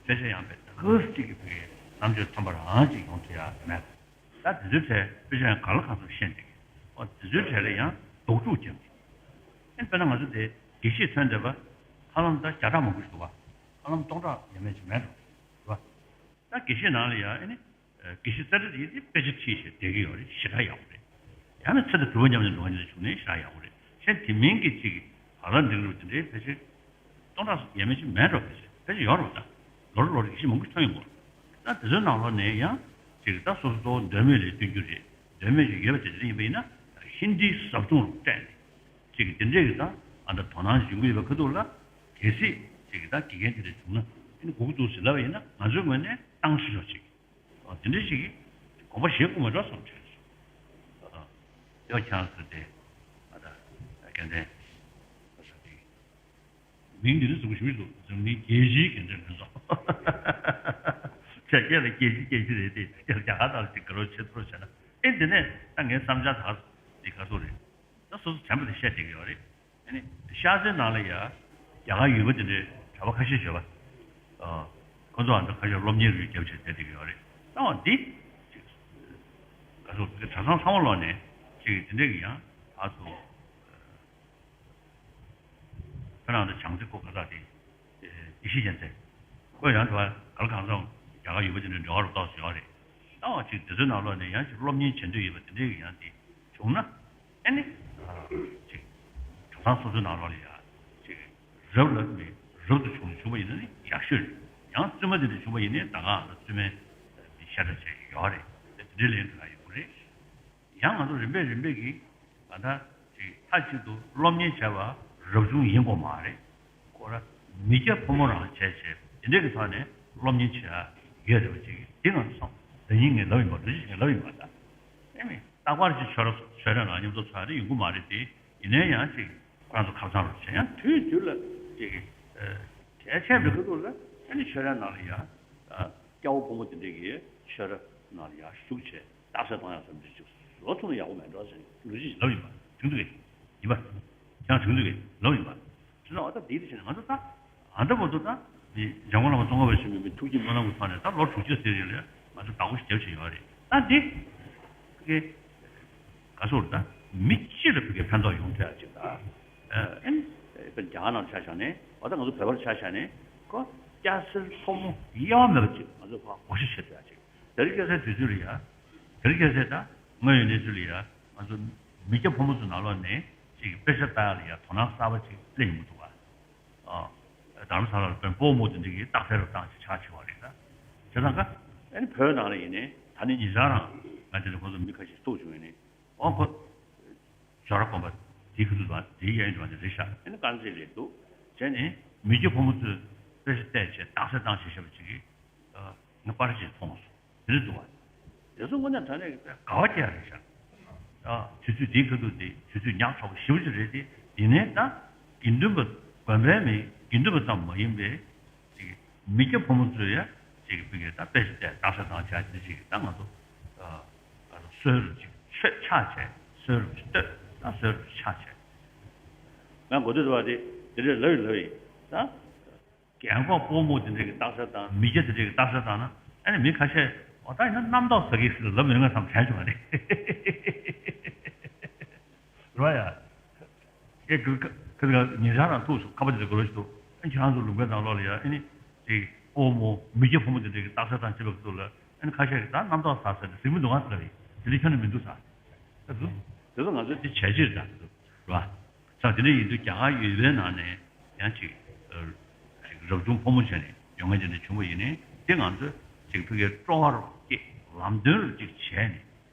དཔེ་ཆ་ཡང་དཔེ་ད་ག་ཅིག་གི་བོད་ཀྱི་རྣམ་དཔྱོད་ཐོན་པ་རང་ཅིག་ཡོང་ཐུབ་ཡ་མེད། ད་དེ་ཚོའི་གྲས་དཔེ་ཆ་ཡང་ག་ལ་གང་འཚམ་ཤེས་འདུག་ཨོ་དེ་ཚོའི་གྲས་ལ་ཡང་རྡོག་ཐུག་རྒྱབ་ཀྱི། ཨེ་དཔེར་ན་ང་ཚོ་དེ་དགེ་བཤེས་ཐོན་བསྡད་པ་ཧ་ལམ་ད་བརྒྱ་ཕྲག་མང་པོ་ཞིག་འདུག་བ། ཧ་ལམ་སྟོང་ཕྲག་ཡས་མས་ཅིག་མེད་འགྲོ་རེད་བ། ད་དགེ་བཤེས་ནང་ལ་ཡང་ཨེ་ནི་དགེ་བཤེས་རྩ་ཁྲི་དེ་དཔེ་ཆ་ཁྲིད་བྱས་བསྡད་ཀྱི་ཡོད་རེད། ཞེ་དྲག་ཡག་པོ་རེད། ཡང་ན་ཚེ་དང་སྒྲུབ་པ་མཉམ་དུ་འགྲོ་མཁན་དེ་འདྲ་བྱུང་ན་ཞེ་དྲག་ཡག་པོ་རེད། གཞན་དེ་མིན་གྱི་ཅིག་བག་ལ་འགྲིམ་རུ་དེ་འདྲའི་ཕལ་ཆེར་སྟོང་ཕྲག་ཡས་མས་ཅིག་མེད་འགྲོ། ཕལ་ཆེར་ཕལ་ཆེར་ཡོད་རེད་བ། ད་ལོ་རེ་ལོ་རེ་དགེ་བཤེས་མང་པོ་ཐོན་ཡོང་གི་རེད། ད་དེ་ཚོའི་ནང་ལོགས་ནས་ཡང་ཅིག་ད་སོ་སོ་གཙོ་བོ་འདོད་མོས་ལ་བསྟུན་རྒྱུ་རེད། འདོད་མོས་ཅིག་ཡོད་པ་དེ་འདྲ་ཡིན་པ་ཡིན་ན་ཧིན་དིའི་ཟབ་སྦྱོང་རུ་སྤྲད་ནས་ཅིག་དེ་འདྲས་ཀྱི་ད་ཨ་ད་དོ་སྣང་ཞིག་ཡོང་གི་ཡོད་པ་ཁ་ཐུག་ལ། གལ་སྲིད་ཅིག་ད་དགེ་རྒན་དེ་འདྲ་བྱུང་ན་ཨ་ནི་དགོས་ཀྱི་འདུག་ཟེར་ལབ་པ་ཡིན་ན་ང་ཚོའི་ངོས་ནས་བཏང་ཤེས་ཆོག་ཅིག་ཨ་དེ་འདྲ་ཞིག་གིས་དགོངས་པ་བཞེས་དགོས་མ་འགྲོ་བསམ་དྲན་སོང་། ཨ་ཡོ་ཁྱང་ཟེར་ཏེ་ཨ་ད་རྒན་ལྡན་ཟེར་ཏེ་མིང་འདི་ནི་གཟུགས་ཞུ་འདུག་འཛམ་གླིང་རྒྱལ་སྤྱིའི་རྒན་གྲས་མིན་སོང་། ཆ་རྐྱེན་ལ་རྒྱལ་སྤྱི་རྒྱལ་སྤྱི་རེད་དེ་རྒྱ་གར་དང་ཅིག་དགའ་རབ་ཆེ་ཐུར་བྱས་ན་ཨེ་འདི་ནས་ད་ངའི་བསམ་འཆར་དག་འདི་ག་ཚོད་རེད། ད་སོ་སོ་དྲན་པ་དེ་བཤད་བསྡད་ཀྱི་ཡོད་རེད། ཨ་ནི་ཤར་རྩེའི་ནང་ལ་ཡ་རྒྱ་གར་ཡུལ་པ་དེ་འདྲའི་གྲྭ་པ་ཁ་ཤས་ཡོད་པ། ཨ་ཁོ་ཚོ་ཨ་འདྲ་ཁ་ཤས་སློབ་གཉེར་རུ་རྒྱབ་བྱས་བསྡད་བསྡད་ཀྱི་ཡོད་རེད། ད་འོ་འདི་ཅིག་ག་ཚོད་གྲྭ་ཚང་ཚང་མ་ལོག་ནས་ཅིག་དེ་འདྲས་ཀྱི་ཡང་ཕར་ཚུར་ཁོ་རང་ཚོ་བྱང་རྩེ་ཁོ་ག་ས་དེ་ཡེ་ཤེས་རྒྱལ་མཚན་ཁོ་ཡང་དུ་བ་ག་ལ་གང་འཚམ་རྒྱ་གར་ཡུལ་པ་དེ་འདྲའི་འབྲེལ་བ་རུ་ཏོག་ཙམ་ཡོད་རེད། ད་འོ་ཅིག་དེ་ཚོའི་ནང་ལོག་ནས་ཡང་ཅིག་སློབ་གཉེར་བྱེད་འདོད་ཡོད་པ་དེ་འདྲས་ཀྱི་ཡང་དེ་བྱུང་ན། ཨ་ནི། ཅིག་གྲྭ་ཚང་སོ་སོའི་ནང་ལོགས་ལ་ཡ། ཅིག་རབ་ལ་མི་རབ་ཏུ་བྱུང་བྱུང་བ་ཡིན་ན་ནི་ཡག་ཤོས་རེད། ཡང་བཙུན་མ་དེ་འདྲ་བྱུང་བ་ཡིན་ནའི་ད་ག་ཨ་བཙུན་མའི་མི་ཤ་ཁྲག་བྱས་ཡོད་རེད། དེ་འདྲའི་ལན་དུ་ཡག་ཡོད་རེད། ཡང་ང་ཚོ་རིམ་པས་རིམ་པས་ཀྱིས་ད་ལྟ་ཅིག་མཐའ་གཅིག་ཏུ་སློབ་གཉེར་བྱས་པ་རབ་བྱུང་ཡིན་དགོས་མ་རེད། ཁོ་ར་མི་སྐྱ་ཕོ་མོ་རང་བྱས་བྱས་དེ་འདྲའི་གི་ཐོག་ནས་སློབ་གཉེར་བྱས་ཡོད་རེད་པ་ཅིག་འདི་ང་ཚོ་སོང་ཟླ་ཉིན་ངས་ལབ་ཡིན་པ་འདུ་ཤེས་ངས་ལབ་ཡིན་པ་ད། ཨེ་མི། རྟག་པར་ཅིག་ཆོས་ར་ཆོས་ར་ནང་མཉམ་དུ་ཚོགས་ཡ་དེ་ཡོང་གི་མ་རེད་དེ། ཡིན་ནའི་ཡང་ཅིག་ཁོ་རང་ཚོ་ཁ་སང་རུ་བྱས་ཡང་དུས་དུས་ལ་ཅིག་གལ་ཆེན་པོའི་ཁ་ཐུག་ལ་ཨ་ནི་ཆོས་ར་ནང་ལ་ཡང་སྐྱ་བོ་ཕོ་མོ་དེ་འདྲས་ཀྱིས་ཆོས་ར་ནང་ལ་ཡང་ཞུགས་བྱས་རྟགས་གསལ་གཏོང་ཡག་བསམ་ཚུལ་ཅིག་བཟོ་ཐུབ་ན་ཡག་པོ་མེད་འགྲོ་ཟེར་ལོ་རྒྱུས་ཅིག་ལབ་ཡིན་པ་དྲན་འདུག་གས། ཡིན་པ། ཁྱེད་རང་དྲན་འདུག་གས་ལབ་ཡིན་པ། དེ་ལ་འོ་ད་དེའི་དུས་ཆེན་ང་ཚོ་ད། ཨ་འདྲ་མ་གཏོགས་ད། འདི་འཇམ་མགོན་བླ་མ་ཙོང་ཁ་པ་ཆེན་པོའི་མི་ཐུགས་ཀྱི་སྨོན་ལམ་གྱི་ཐོག་ནས་ད་ལོ་དྲུག་ཅུ་ཟེར་ཡོད་ལ་ང་ཚོ་བདག་པོ་ཞིག་རྒྱབ་བཞིན་ཡོད་རེད། ད་འདི། ཕ་གི། ག་ཚོད་རེད་ད། མི་སྤྱི་ལ་ཕ་གི་ཕན་ཐོགས་ཡོང་ཐུབ་ཡ་ཅིག་ད། ཨ་ནི། དཔེར་རྒྱ་གར་ནང་ཆ་བཞག་ནས་འོ་ད་ང་ཚོ་བོད་པར་ཆ་བཞག་ནས་ཁོ། སྐྱ་སེར་ཕོ་མོ་དབྱེ་བ་མེད་པ་ཅིག་ང་ཚོ་ཕར་བགོ་བཤའ་བྱེད་ཐུབ་ཡ་ཅིག་དེ་རིང་ཁ་སང་དུས་ཚོད་ལ་ཡ། དེ་རིང་ཁ་སང་ད་དངོས་ཡོད་གནས་ཚུལ་ལ་ཡ། ང་ཚོ་མི་སྐྱ་ཕོ་མོ་ཚོ་ནང་ལོགས་ནས་ཅིག་དཔེ་ཆ་ལྟ་ཡ་ལ་ཡ་དོ་སྣང་གསར་པ་ཅིག་སླེབས་ཡོང་གི་འདུག་ག་ཨ། རྡ་རམ་ས་ལ་ལ་དཔོན་པོ་མོ་དེ་འདྲ་གིས་རྟགས་གསལ་རུ་བཏང་ཅིག་ཆགས་ཆེ་བ་རེད་ད། བྱས་ཙང་ཀ་ཨ་ནི་བོད་ནང་ལ་ཡིན་ནའི་ད་ནི་ཉེ་ཆར་རང་ང་དེ་འདྲ་ཁོང་ཚོ་མི་ཁ་ཤས་ཐུག་བྱུང་ཡོད་ནི། ཨོ་ཁོ། ཇོ་ར་དགོན་པ་དེའི་ཁ་ཐུག་དང་དེའི་གཡས་གཡོན་དུ་བ་དེ་རེད་ཤག་ཨ་ནི་དཀར་མཛེས་རེད་འདུག་བྱས་ནས་མི་སྐྱ་ཕོ་མོ་ཚོས་དཔེ་ཆ་བལྟས་བྱས་རྟགས་གསལ་བཏང་བྱས་བཞག་པ་ཅིག་གིས། ཨ། ངས་པར་ཅིག་མཐོང་སོང་། དེ་རེད་འདུག་བ། དེ་ཚོ་དངོས་གནས་དྲང་གནས་ཀྱི་དགའ་བ་སྐྱེ་ཡ་རེད་ཤག་ཨ། དུས་ཚོད་འདིའི་ཁ་ཐུག་དེ་དུས་ཚོད་ཉག་ཕྲ་བོ་ཞེ་པོ་ཅིག་རེད་དེ། ཡིན་ནའི་ད་དགེ་འདུན་པ་དགོན་པའི་མི་དགེ་འདུན་པ་ཙམ་མ་ཡིན་པའི། ཅིག་མི་སྐྱ་ཕོ་མོ་ཚོས་ཡ་ཅིག་ཕ་གིའི་ད་དཔེ་ཆ་བལྟས་རྟགས་གསལ་བཏང་བྱས་དེ་ཅིག་ད་ང་ཚོ་ཨ་ང་ཚོ་གསོན་རུ་ཅིག་ཆོས་ཆགས་བྱས་གསོན་རུ་ཅིག་ལྟོས་ད་གསོན་རུ་ཅིག་ཆགས་བྱས། ང་གོ་ཐོས་བ་དེ་དེ་འདྲས་ལབ་ཡིན་ལབ་ཡིན་ད། རྒན་གོག་སྤོ་མོ་དེ་འདྲས་ཀྱི་རྟགས་གསལ་བཏང་མི་སྐྱ་དེ་འདྲས་ཀྱི་རྟགས་གསལ་བཏང་ན་ཨ་ནི་མི་ཁ་ཤས་འོ་ད་ཡིན་ན་རྣམ་རྟོག་ཟ་གི་ཟེར་ལབ་ཡོང་ངེས་བསམ་དྲན་བྱུང་བ་རེད། རེད་བ་ཡ། ཨེ་ཁི་ཁི་ཁི་ཉེ་ཆར་རང་ཐུག་སོང་ཁ་པར་དེ་འདྲ་དགོས་རོགས་ཞིག་འདུག་ཨ་ཁྱེད་རང་ཚོ་ལུང་པའི་ནང་ལོགས་ལ་ཡ་ཨ་ནི་ཅིག་སྤོ་མོ་མི་སྐྱ་ཕོ་མོ་དེ་འདྲས་ཀྱི་རྟགས་གསལ་བཏང་བྱེད་པ་ཚོ་ལ་ཨ་ནི་ཁ་ཤས་ཀྱིས་ད་རྣམ་རྟོག་ཟ་ཟེར་ནས་གཟིགས་མི་འདུག་ཨ་ཟེར་བ་རེད། དེ་འདྲ་ཁྱོན་ནས་མི་འདུག་ཟེར། ད་འདུག་དེ་ཚོ་ང་ཚོས་དེ་བྱས་རྗེས་རེད་ད་འདུག་རེད་བ། ས་དེ་འདྲ་ཡིན་དུས་རྒྱ་གར་ཡུལ་པའི་ནང་ནས་ཡང་ཅིག་ཅིག་རབ་བྱུང་ཕོ་མོ་བྱས་ནས་ཡོང་མཁན་དེ་འདྲ་བྱུང་བ་ཡིན་ནའི་དེ་ང་ཚོས་ཅིག་ཕ་གིའི་སྤྲོ་བ་རུ་སྐྱེས་ལམ་སྟོན་རུ་ཅིག་བྱས་ནས་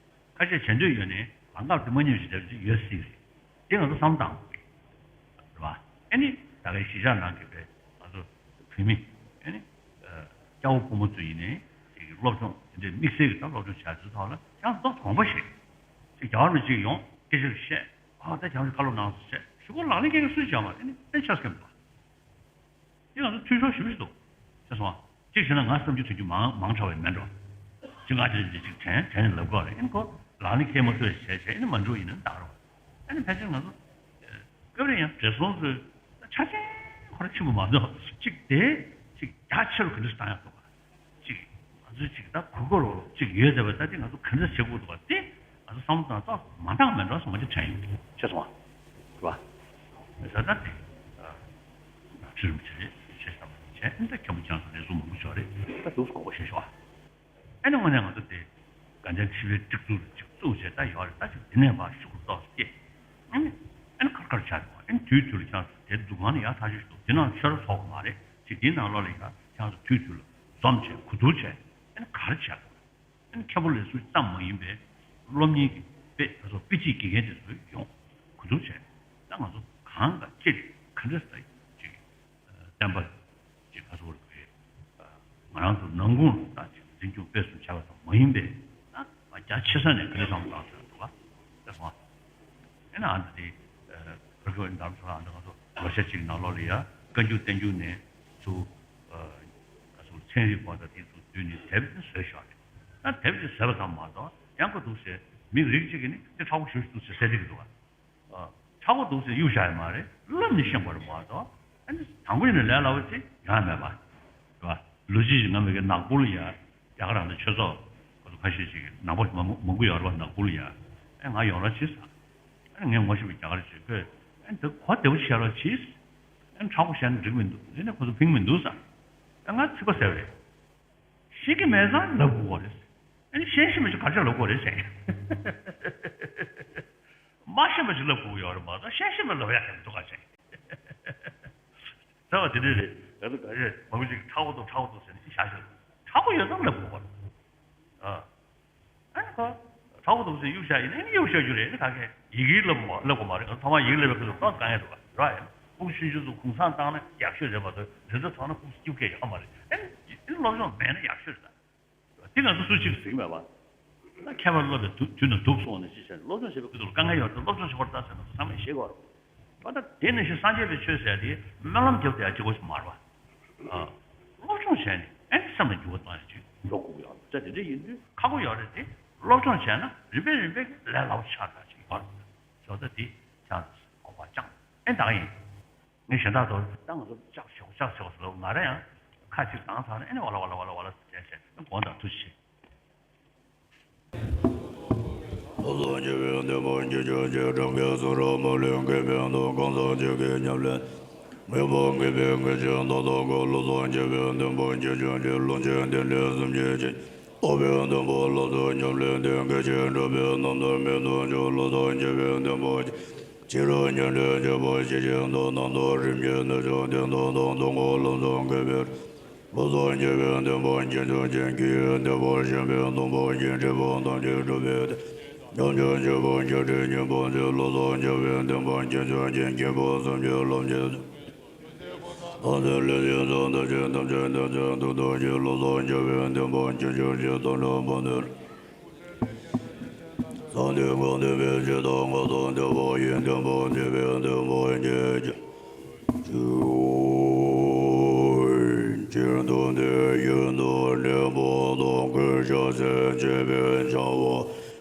ཁ་ཤས་བྱེད་འདོད་ཡོད་ནའི་ལམ་ཁ་དེ་མ་ཉེས་ཞིག་འདྲ་ཅིག་ཡོད་སྲིད་རེད། དེ་ང་ཚོ་བསམ་བཏང་དགོས་རེད་བ། ཨ་ནི་ད་གའི་གཞིས་ཆགས་ནང་གི་བའི་ང་ཚོ་བུད་མེད་ཨ་ནི་སྐྱ་བོ་ཕོ་མོ་ཚོ་ཡིན་ནའི་ཅིག་སློབ་སྦྱོང་དེ་འདྲའི་དམིགས་བསལ་གྱི་ད་སློབ་སྦྱོང་བྱ་ཚུལ་ཐོག་ལ་ཡང་སློབ་གོང་པོ་ཞིག་ཅིག་རྒྱ་གར་མི་གཅིག་ཡོང་སྐད་ཆ་བཤད། ཨ་ད་རྒྱ་གར་མི་ཁ་ལོ་ནང་བཤད་ཞུ་གོ་ལག་ལེན་སྐད་ཆ་སུས་བྱ་མ་དེ་ནི་དཔེ་ཆ་སྐྱོན་པ། དེ་ང་ཚོ་འཐུས་ཤོར་ཞེ་པོ་ཞིག་འདུག་ཤེས་སོང་ཨ། གཅིག་བྱས་ན་ང་བསམ་རྒྱུ་ཐུབ་རྒྱུ་མང་མང་དྲགས་པ་ཡིན་མེད་འགྲོ། གཅིག་ང་དེ་འདྲ་ཅིག་དྲན་དྲན་ནས་ལབ་དགོས་རེད་ཨེ་ནི་ཁོ་ལག་ལེན་འཁེལ་མ་ཐུབ་བྱས་བྱས་ཨེ་ནི་མ་འགྲོ་ཡིན་ན་འདག་རོགས། ཨེ་ནི་ཕལ་ཆེར་ང་ཚོ་སྐབས་རེ་ཡང་བགྲེས་སོང་ཚོས་ཆ་རྐྱེན་ཁོ་ར་ཆེན་པོ་མ་འདུག་གཅིག་དེ་གཅིག་རྒྱ་ཆེ་རུ་ག་འདྲ་བཏང་ཡག་འདུག་ག་གཅིག་ང་ཚོས་གཅིག་ད་གུས་བཀུར་རོགས་གཅིག་ཡོད་བསྡད་པ་ད་དེ་ང་ཚོ་ག་འདྲ་བྱེད་དགོས་འདུག་ག་དེ་ང་ཚོ་བསམ་བློ་བཏང་ཏོག་མ་འདང་མེད་འགྲོ་སོང་ང་ཅིག་དྲན་ཡོང་གི་ཤེས་སོང་ཨ། རེད་བ། ས་ད་དེ་ཁྲི་རིན་པོ་ཆེ་རེད་ཆེ་ས་མ་བྱས་ཨ་ད་མཁན་པོ་ཁྱེད་ཚོ་ལས་ཟུར་མང་པོ་ཞིག་རེད་ད་འདུག་སེ་གོ་བ་ཤེས་ཤོག་ཨ། ཨ་ནི་དངོས་གནས་ང་ཚོ་དེ་དགའ་ལྡན་ཁྲི་པའི་སྒྲིག་འཛུགས་ཅིག་བཙུགས་བྱས་ད་ཡོད་རེད་ད་ཅིག་དེ་ནས་ཕར་ཤུགས་ཏོག་སྐྱེས། ཨ་ནི་ཨ་ནི་ཁར་ཁར་ཆགས་འདུག་ཨ་ནི་དུས་དུས་ལ་ཁྱེད་ཚོ་དེ་འདུ་ཁང་ནི་ཡག་ཐག་ཆོད་ཞིག་འདུག་དེ་ནང་ཤོར་ཚོགས་མ་རེད་ཅིག་དེའི་ནང་ལོགས་ལ་ཡ་ཁྱེད་ཚོ་དུས་དུས་ལ་འཛོམས་བྱས་གོ་བསྡུར་བྱས་ཨ་ནི་ག་རེ་བྱས་འདུག་ཨ་ནི་མཁན་པོ་ལས་ཟུར་ཙམ་མ་ཡིན་པའི་སློབ་གཉེར་གྱི་དཔེ་ད་ཚོ་དཔེ་ཁྲིད་དགེ་རྒན་དེ་ཚོ་ཡོང་གོ་བསྡུར་བྱས་ད་ང་ཚོ་གང་དང་ཅི་རེད་ག་འདྲ་ཟེར་ཅིག་བསྟན་པ་ཅིག་ཕ་སོགས་རེད། ང་རང་ཚོ་ནང་ཁུལ་ལ་ཅིག་འཛིན་སྐྱོང་སྤེལ་གསུམ་བྱ་བ་ཙམ་མ་ཡིན་པའི་ན་རྒྱ་ཆེ་ས་ནས་ག་འདྲ་བསམ་བློ་བཏང་ཟེར་འདུག་ག་ད་སོང་ཨ། ཨེ་ན་ཨ་འདི་དེ་བར་སྐབས་འདམ་ས་ཨ་འདི་ང་ཚོ་ལོ་ཤས་ཅིག་ནང་ལོགས་ལ་ཡ་བཀའ་འགྱུར་བསྟན་འགྱུར་ནས་ཚུར་ཨ་ཚུར་ཚན་རིག་པ་དང་དེ་ཚོ་བསྡུས་ནས་དེབ་ནི་བཟོས་ཤག་རེད། ད་དེབ་དེ་བཟོས་པ་ཙམ་མ་གཏོགས་ཡང་ཁོ་འདུག་ཟེར་མི་རིགས་གཅིག་གིས་ནི་དེ་ཁག་པོ་ཞེ་པོ་ཞིག་འདུག་ཟེར་ཟེར་བསྡད་ཀྱི་འདུག་ག་ཨ། ཆག་སྒོ་འདུག་ཟེར་གཡུག་བཞག་ཡོད་མ་རེད། བསླབ་ནས་ཤེས་དགོས་རེད་མ་གཏོགས། ཨ་ནི་དང་པོ་ཡིན་ན་ལས་སླ་བོ་ཅིག་ཡོང་ཡ་མེད་པ། རེད་བ། ལོ་གཅིག་ཅིག་ང་མི་དགེ་ནག་པོ་ལ་ཡ། རྒྱ་གར་རང་ལ་ཆོས་ཚོགས་ཁོ་ཚོ་ཁ་ཤས་ཅིག་ནག་པོ་མང་པོ་མང་པོ་ཡོད་རེད་བ་ནག་པོ་ལ་ཡ། ཨ་ང་ཡོང་རོགས་བྱེད་ཟེར། ཨ་ནི་ངས་ངོ་ཤེས་པའི་རྒྱ་གར་ཅིག་ཁོས་ཨ་ནི་དེ་གོ་བདེ་པོ་བྱེད་རོགས་གྱིས། ཨ་ནི་མཁྲེགས་པོ་བྱས་ན་འགྲིག་མི་འདུག་དེ་ནས་ཁོ་ཚོ་ཕིང་མི་འདུག་ཟེར། ཨ་ང་ཚིག་པ་ཟེར་བ་རེད། ཤེས་ཀྱི་མེད་ཙང་ལབ་དགོས་པ་རེད། ཨ་ནི་ཤེས་ཤེས་མ་ཤེས་ག་ཚོད་ལབ་དགོས་རེད་ཟེར། མ་ཤེས་པ་ཞིག་ལབ་དགོས་ཀྱི་ཡོད་རེད་མ་གཏོགས་ཤེས་ཤེས་པ་ལབ་ཡག་གི་མི་འདུག་ག་ཟེར། ཟེར་བ་དེ་འདྲ་རེད། ང་ཚོ་ག་རེ་མང་པོ་ཅིག་མཁྲེགས་པོ་འདུག་མཁྲེགས་པོ་འདུག་ཟེར་ནས་ཅིག་བཞག་ཤོག་མཁྲེགས་པོ་ཡོད་ཙང་ལབ་དགོས་པ་རེད། ཨ། ཨ་ནི་ཁོ། མཁྲེགས་པོ་འདུག་ཟེར་གཡུག་བཞག་ཡིན་ན་ཨ་ནི་གཡུག་བཞག་རྒྱུ་རེད་ཨ་ནི་ག་གེ་ཡི་གེ་ལབ་མ་ལབ་དགོས་མ་རེད། ང་ཚོ་ཐོག་མར་ཡི་གེ་ལབ་པའི་ཁ་ཐུག་ཏོག་དཀའ་ངལ་འདུག་ག་རེད་བ། ཡིན་ན་ཕྲུ་གུ་ཆུང་ཆུང་ཚོ་གུང་སེང་བཏང་ན་ཡག་ཤོས་རེད་མ་གཏོགས་དེ་ཚོ་མཐོང་ན་ཕྲུ་གུ་སྐྱིད་པོ་སྐྱེ་ཡག་མ་རེད། ཨ་ནི་ཨ་ནི་སློབ་སྦྱོང་མེད་ན་ཡག་ཤོས་རེད་ད། འདི་ང་ཚོ་སུ་གཅིག་གཟིགས་མེད་པ། ད་མཁས་པ་སློབ་པའི་དུས་དུས་ན་སྡུག་སོང་ནས་ཅི་བྱས་ནས་སློབ་སྦྱོང་བྱེད་པའི་སྐབས་དུ་ལ་དཀའ་ངལ་ཡོད་ཚེ་སློབ་སྦྱོང་བྱེད་དགོས་རེད་ད་ཟེར་ན་ཚང་མས་ཤེས་དགོས་རེད། ད་ལྟ་དེ་ནང་བཞིན་སངས་རྒྱས་པའི་ཆོས་ཟེར་དེ་སྨོན་ལམ་རྒྱབ་དེ་ཡང་གཅིག་པོ་ཞིག་མ་རེད་པ། ཨ། སློབ་སྦྱོང་བྱས་ནས་ཨེ་སེམས་ལ་འགྱུར་བ་གཏོང་ཡ་ཅིག་འགྲོ་དགོས་ཀྱི་ཡོད་རེད། ད་དེ་འདྲ་ཡིན་དུས་ཁག་པོ་ཡོད་རེད་དེ་སློབ་སྦྱོང་བྱས་ན་རིམ་པས་རིམ་པས་ཀྱི་ལས་སླ་པོ་ཆགས་འདྲ་ཅིག་ཡོད་རེད། ཞོག་ད་དེ་ཆགས་འདུག་གོ་བ་ཅང་ཨེ་ད་ག་ཡིན། ངས་གཞན་དག་ཚོར་ད་ང་ཚོ་ལྕགས་ཆེ་བོ་ལྕགས་ཆེ་བོ་ཟེར་ལབ་ང་རང་ཡང་ཁ་གཅིག་བཏང་ཚར་ནས་ཨ་ནི་ཝ་ལ་ཝ་ལ་ཝ་ལ་ཝ་ལ་ཟེར་བྱས་བྱས་ཨ་དགོངས་དག་ཐུགས་རྗེ་ཆེ། མངོན་པར་མཁྱེན་པའི་སྐད་ཅིག་ཏག་ཏག་གིས། བློ་བཟང་ཁྱབ་པའི་བདེན་པ་རྒྱ་ཆེར་གྱིས། ལུང་ཆེན་བསྟན་ལས་སེམས་ཅན་སྐྱོབ་པའི་བདེན་པ། ལྷ་ཚོགས་ཉམས་ལེན་ལྡན་སྐད་ཅིག་གྲགས་པས། རྣམ་དག་མི་སྡུག་ཅིང་། བློ་བཟང་ཁྱབ་པའི་བདེན་པ་རྒྱ་ཆེར་གྱིས། ཕྱི་རོལ་ཉམས་ལེན་བྱེད་པ་ཇི་བཞིན་དུ། རྣམ་དག་རིམ་གྱིས་གནོད་བྱེད་དེ་དག་དང་། སྡུག་བསྔལ་ལམ་སེལ་མཁས་པའི་རིགས། བློ་བཟང་ཁྱབ་པའི་བདེན་པ་རྒྱ་ཆེར་གྱིས། སྐྱེ་བོའི་བདེ་བར་གཤེགས་པའི་སྟོན་པ་ཡི། འབྲས་བུ་ཐམས་ཅད་འགྲུབ་པའི་སྡེ། ཉམས་ཆག་ཆོས་པོ་བརྒྱད་ཁྲི་ཉིས་པ་ཟད། བློ་བཟང་ཁྱབ་པའི་བདེན་པ་རྒྱ་ཆེར་གྱིས། སྐྱེས་བུ་སེམས་ཅན་ལམ་གྱི་ཚོགས། ལམ་སེལ་ལས་ཅན་སོགས་འདུ་བྱེད་ཐམས་ཅད་འདོད་ཆགས་སྡུག་བཏགས་ཀྱི། བློ་བཟང་ཁྱབ་པའི་བདེན་པ་རྒྱ་ཆེར་གྱིས། དམ་ལ་བ་དན་ལས། ས་དེ་གང་བསྟན་པའི་ཕྱི་དང་སྔ་དང་འདས་པ་ཡི། བསྟན་པ་འདུས་པའི་བདེན་པ་རྒྱ་ཆེར་གྱིས། སྤྱིར་བཏང་དེ་བཞིན་དུ་གནས་པ་དང་། གུས་ཕྱག་འཚལ་བྱེད་པའི་བྱ་བ་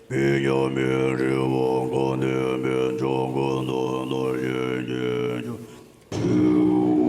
སྤེལ་ཀྱང་མི་རིགས་པ། གང་བསྟན་པའི་ཕྱོགས་ཀུན་ཏུ་འདུ་ཤེས་ཀྱི་ཕྱིར།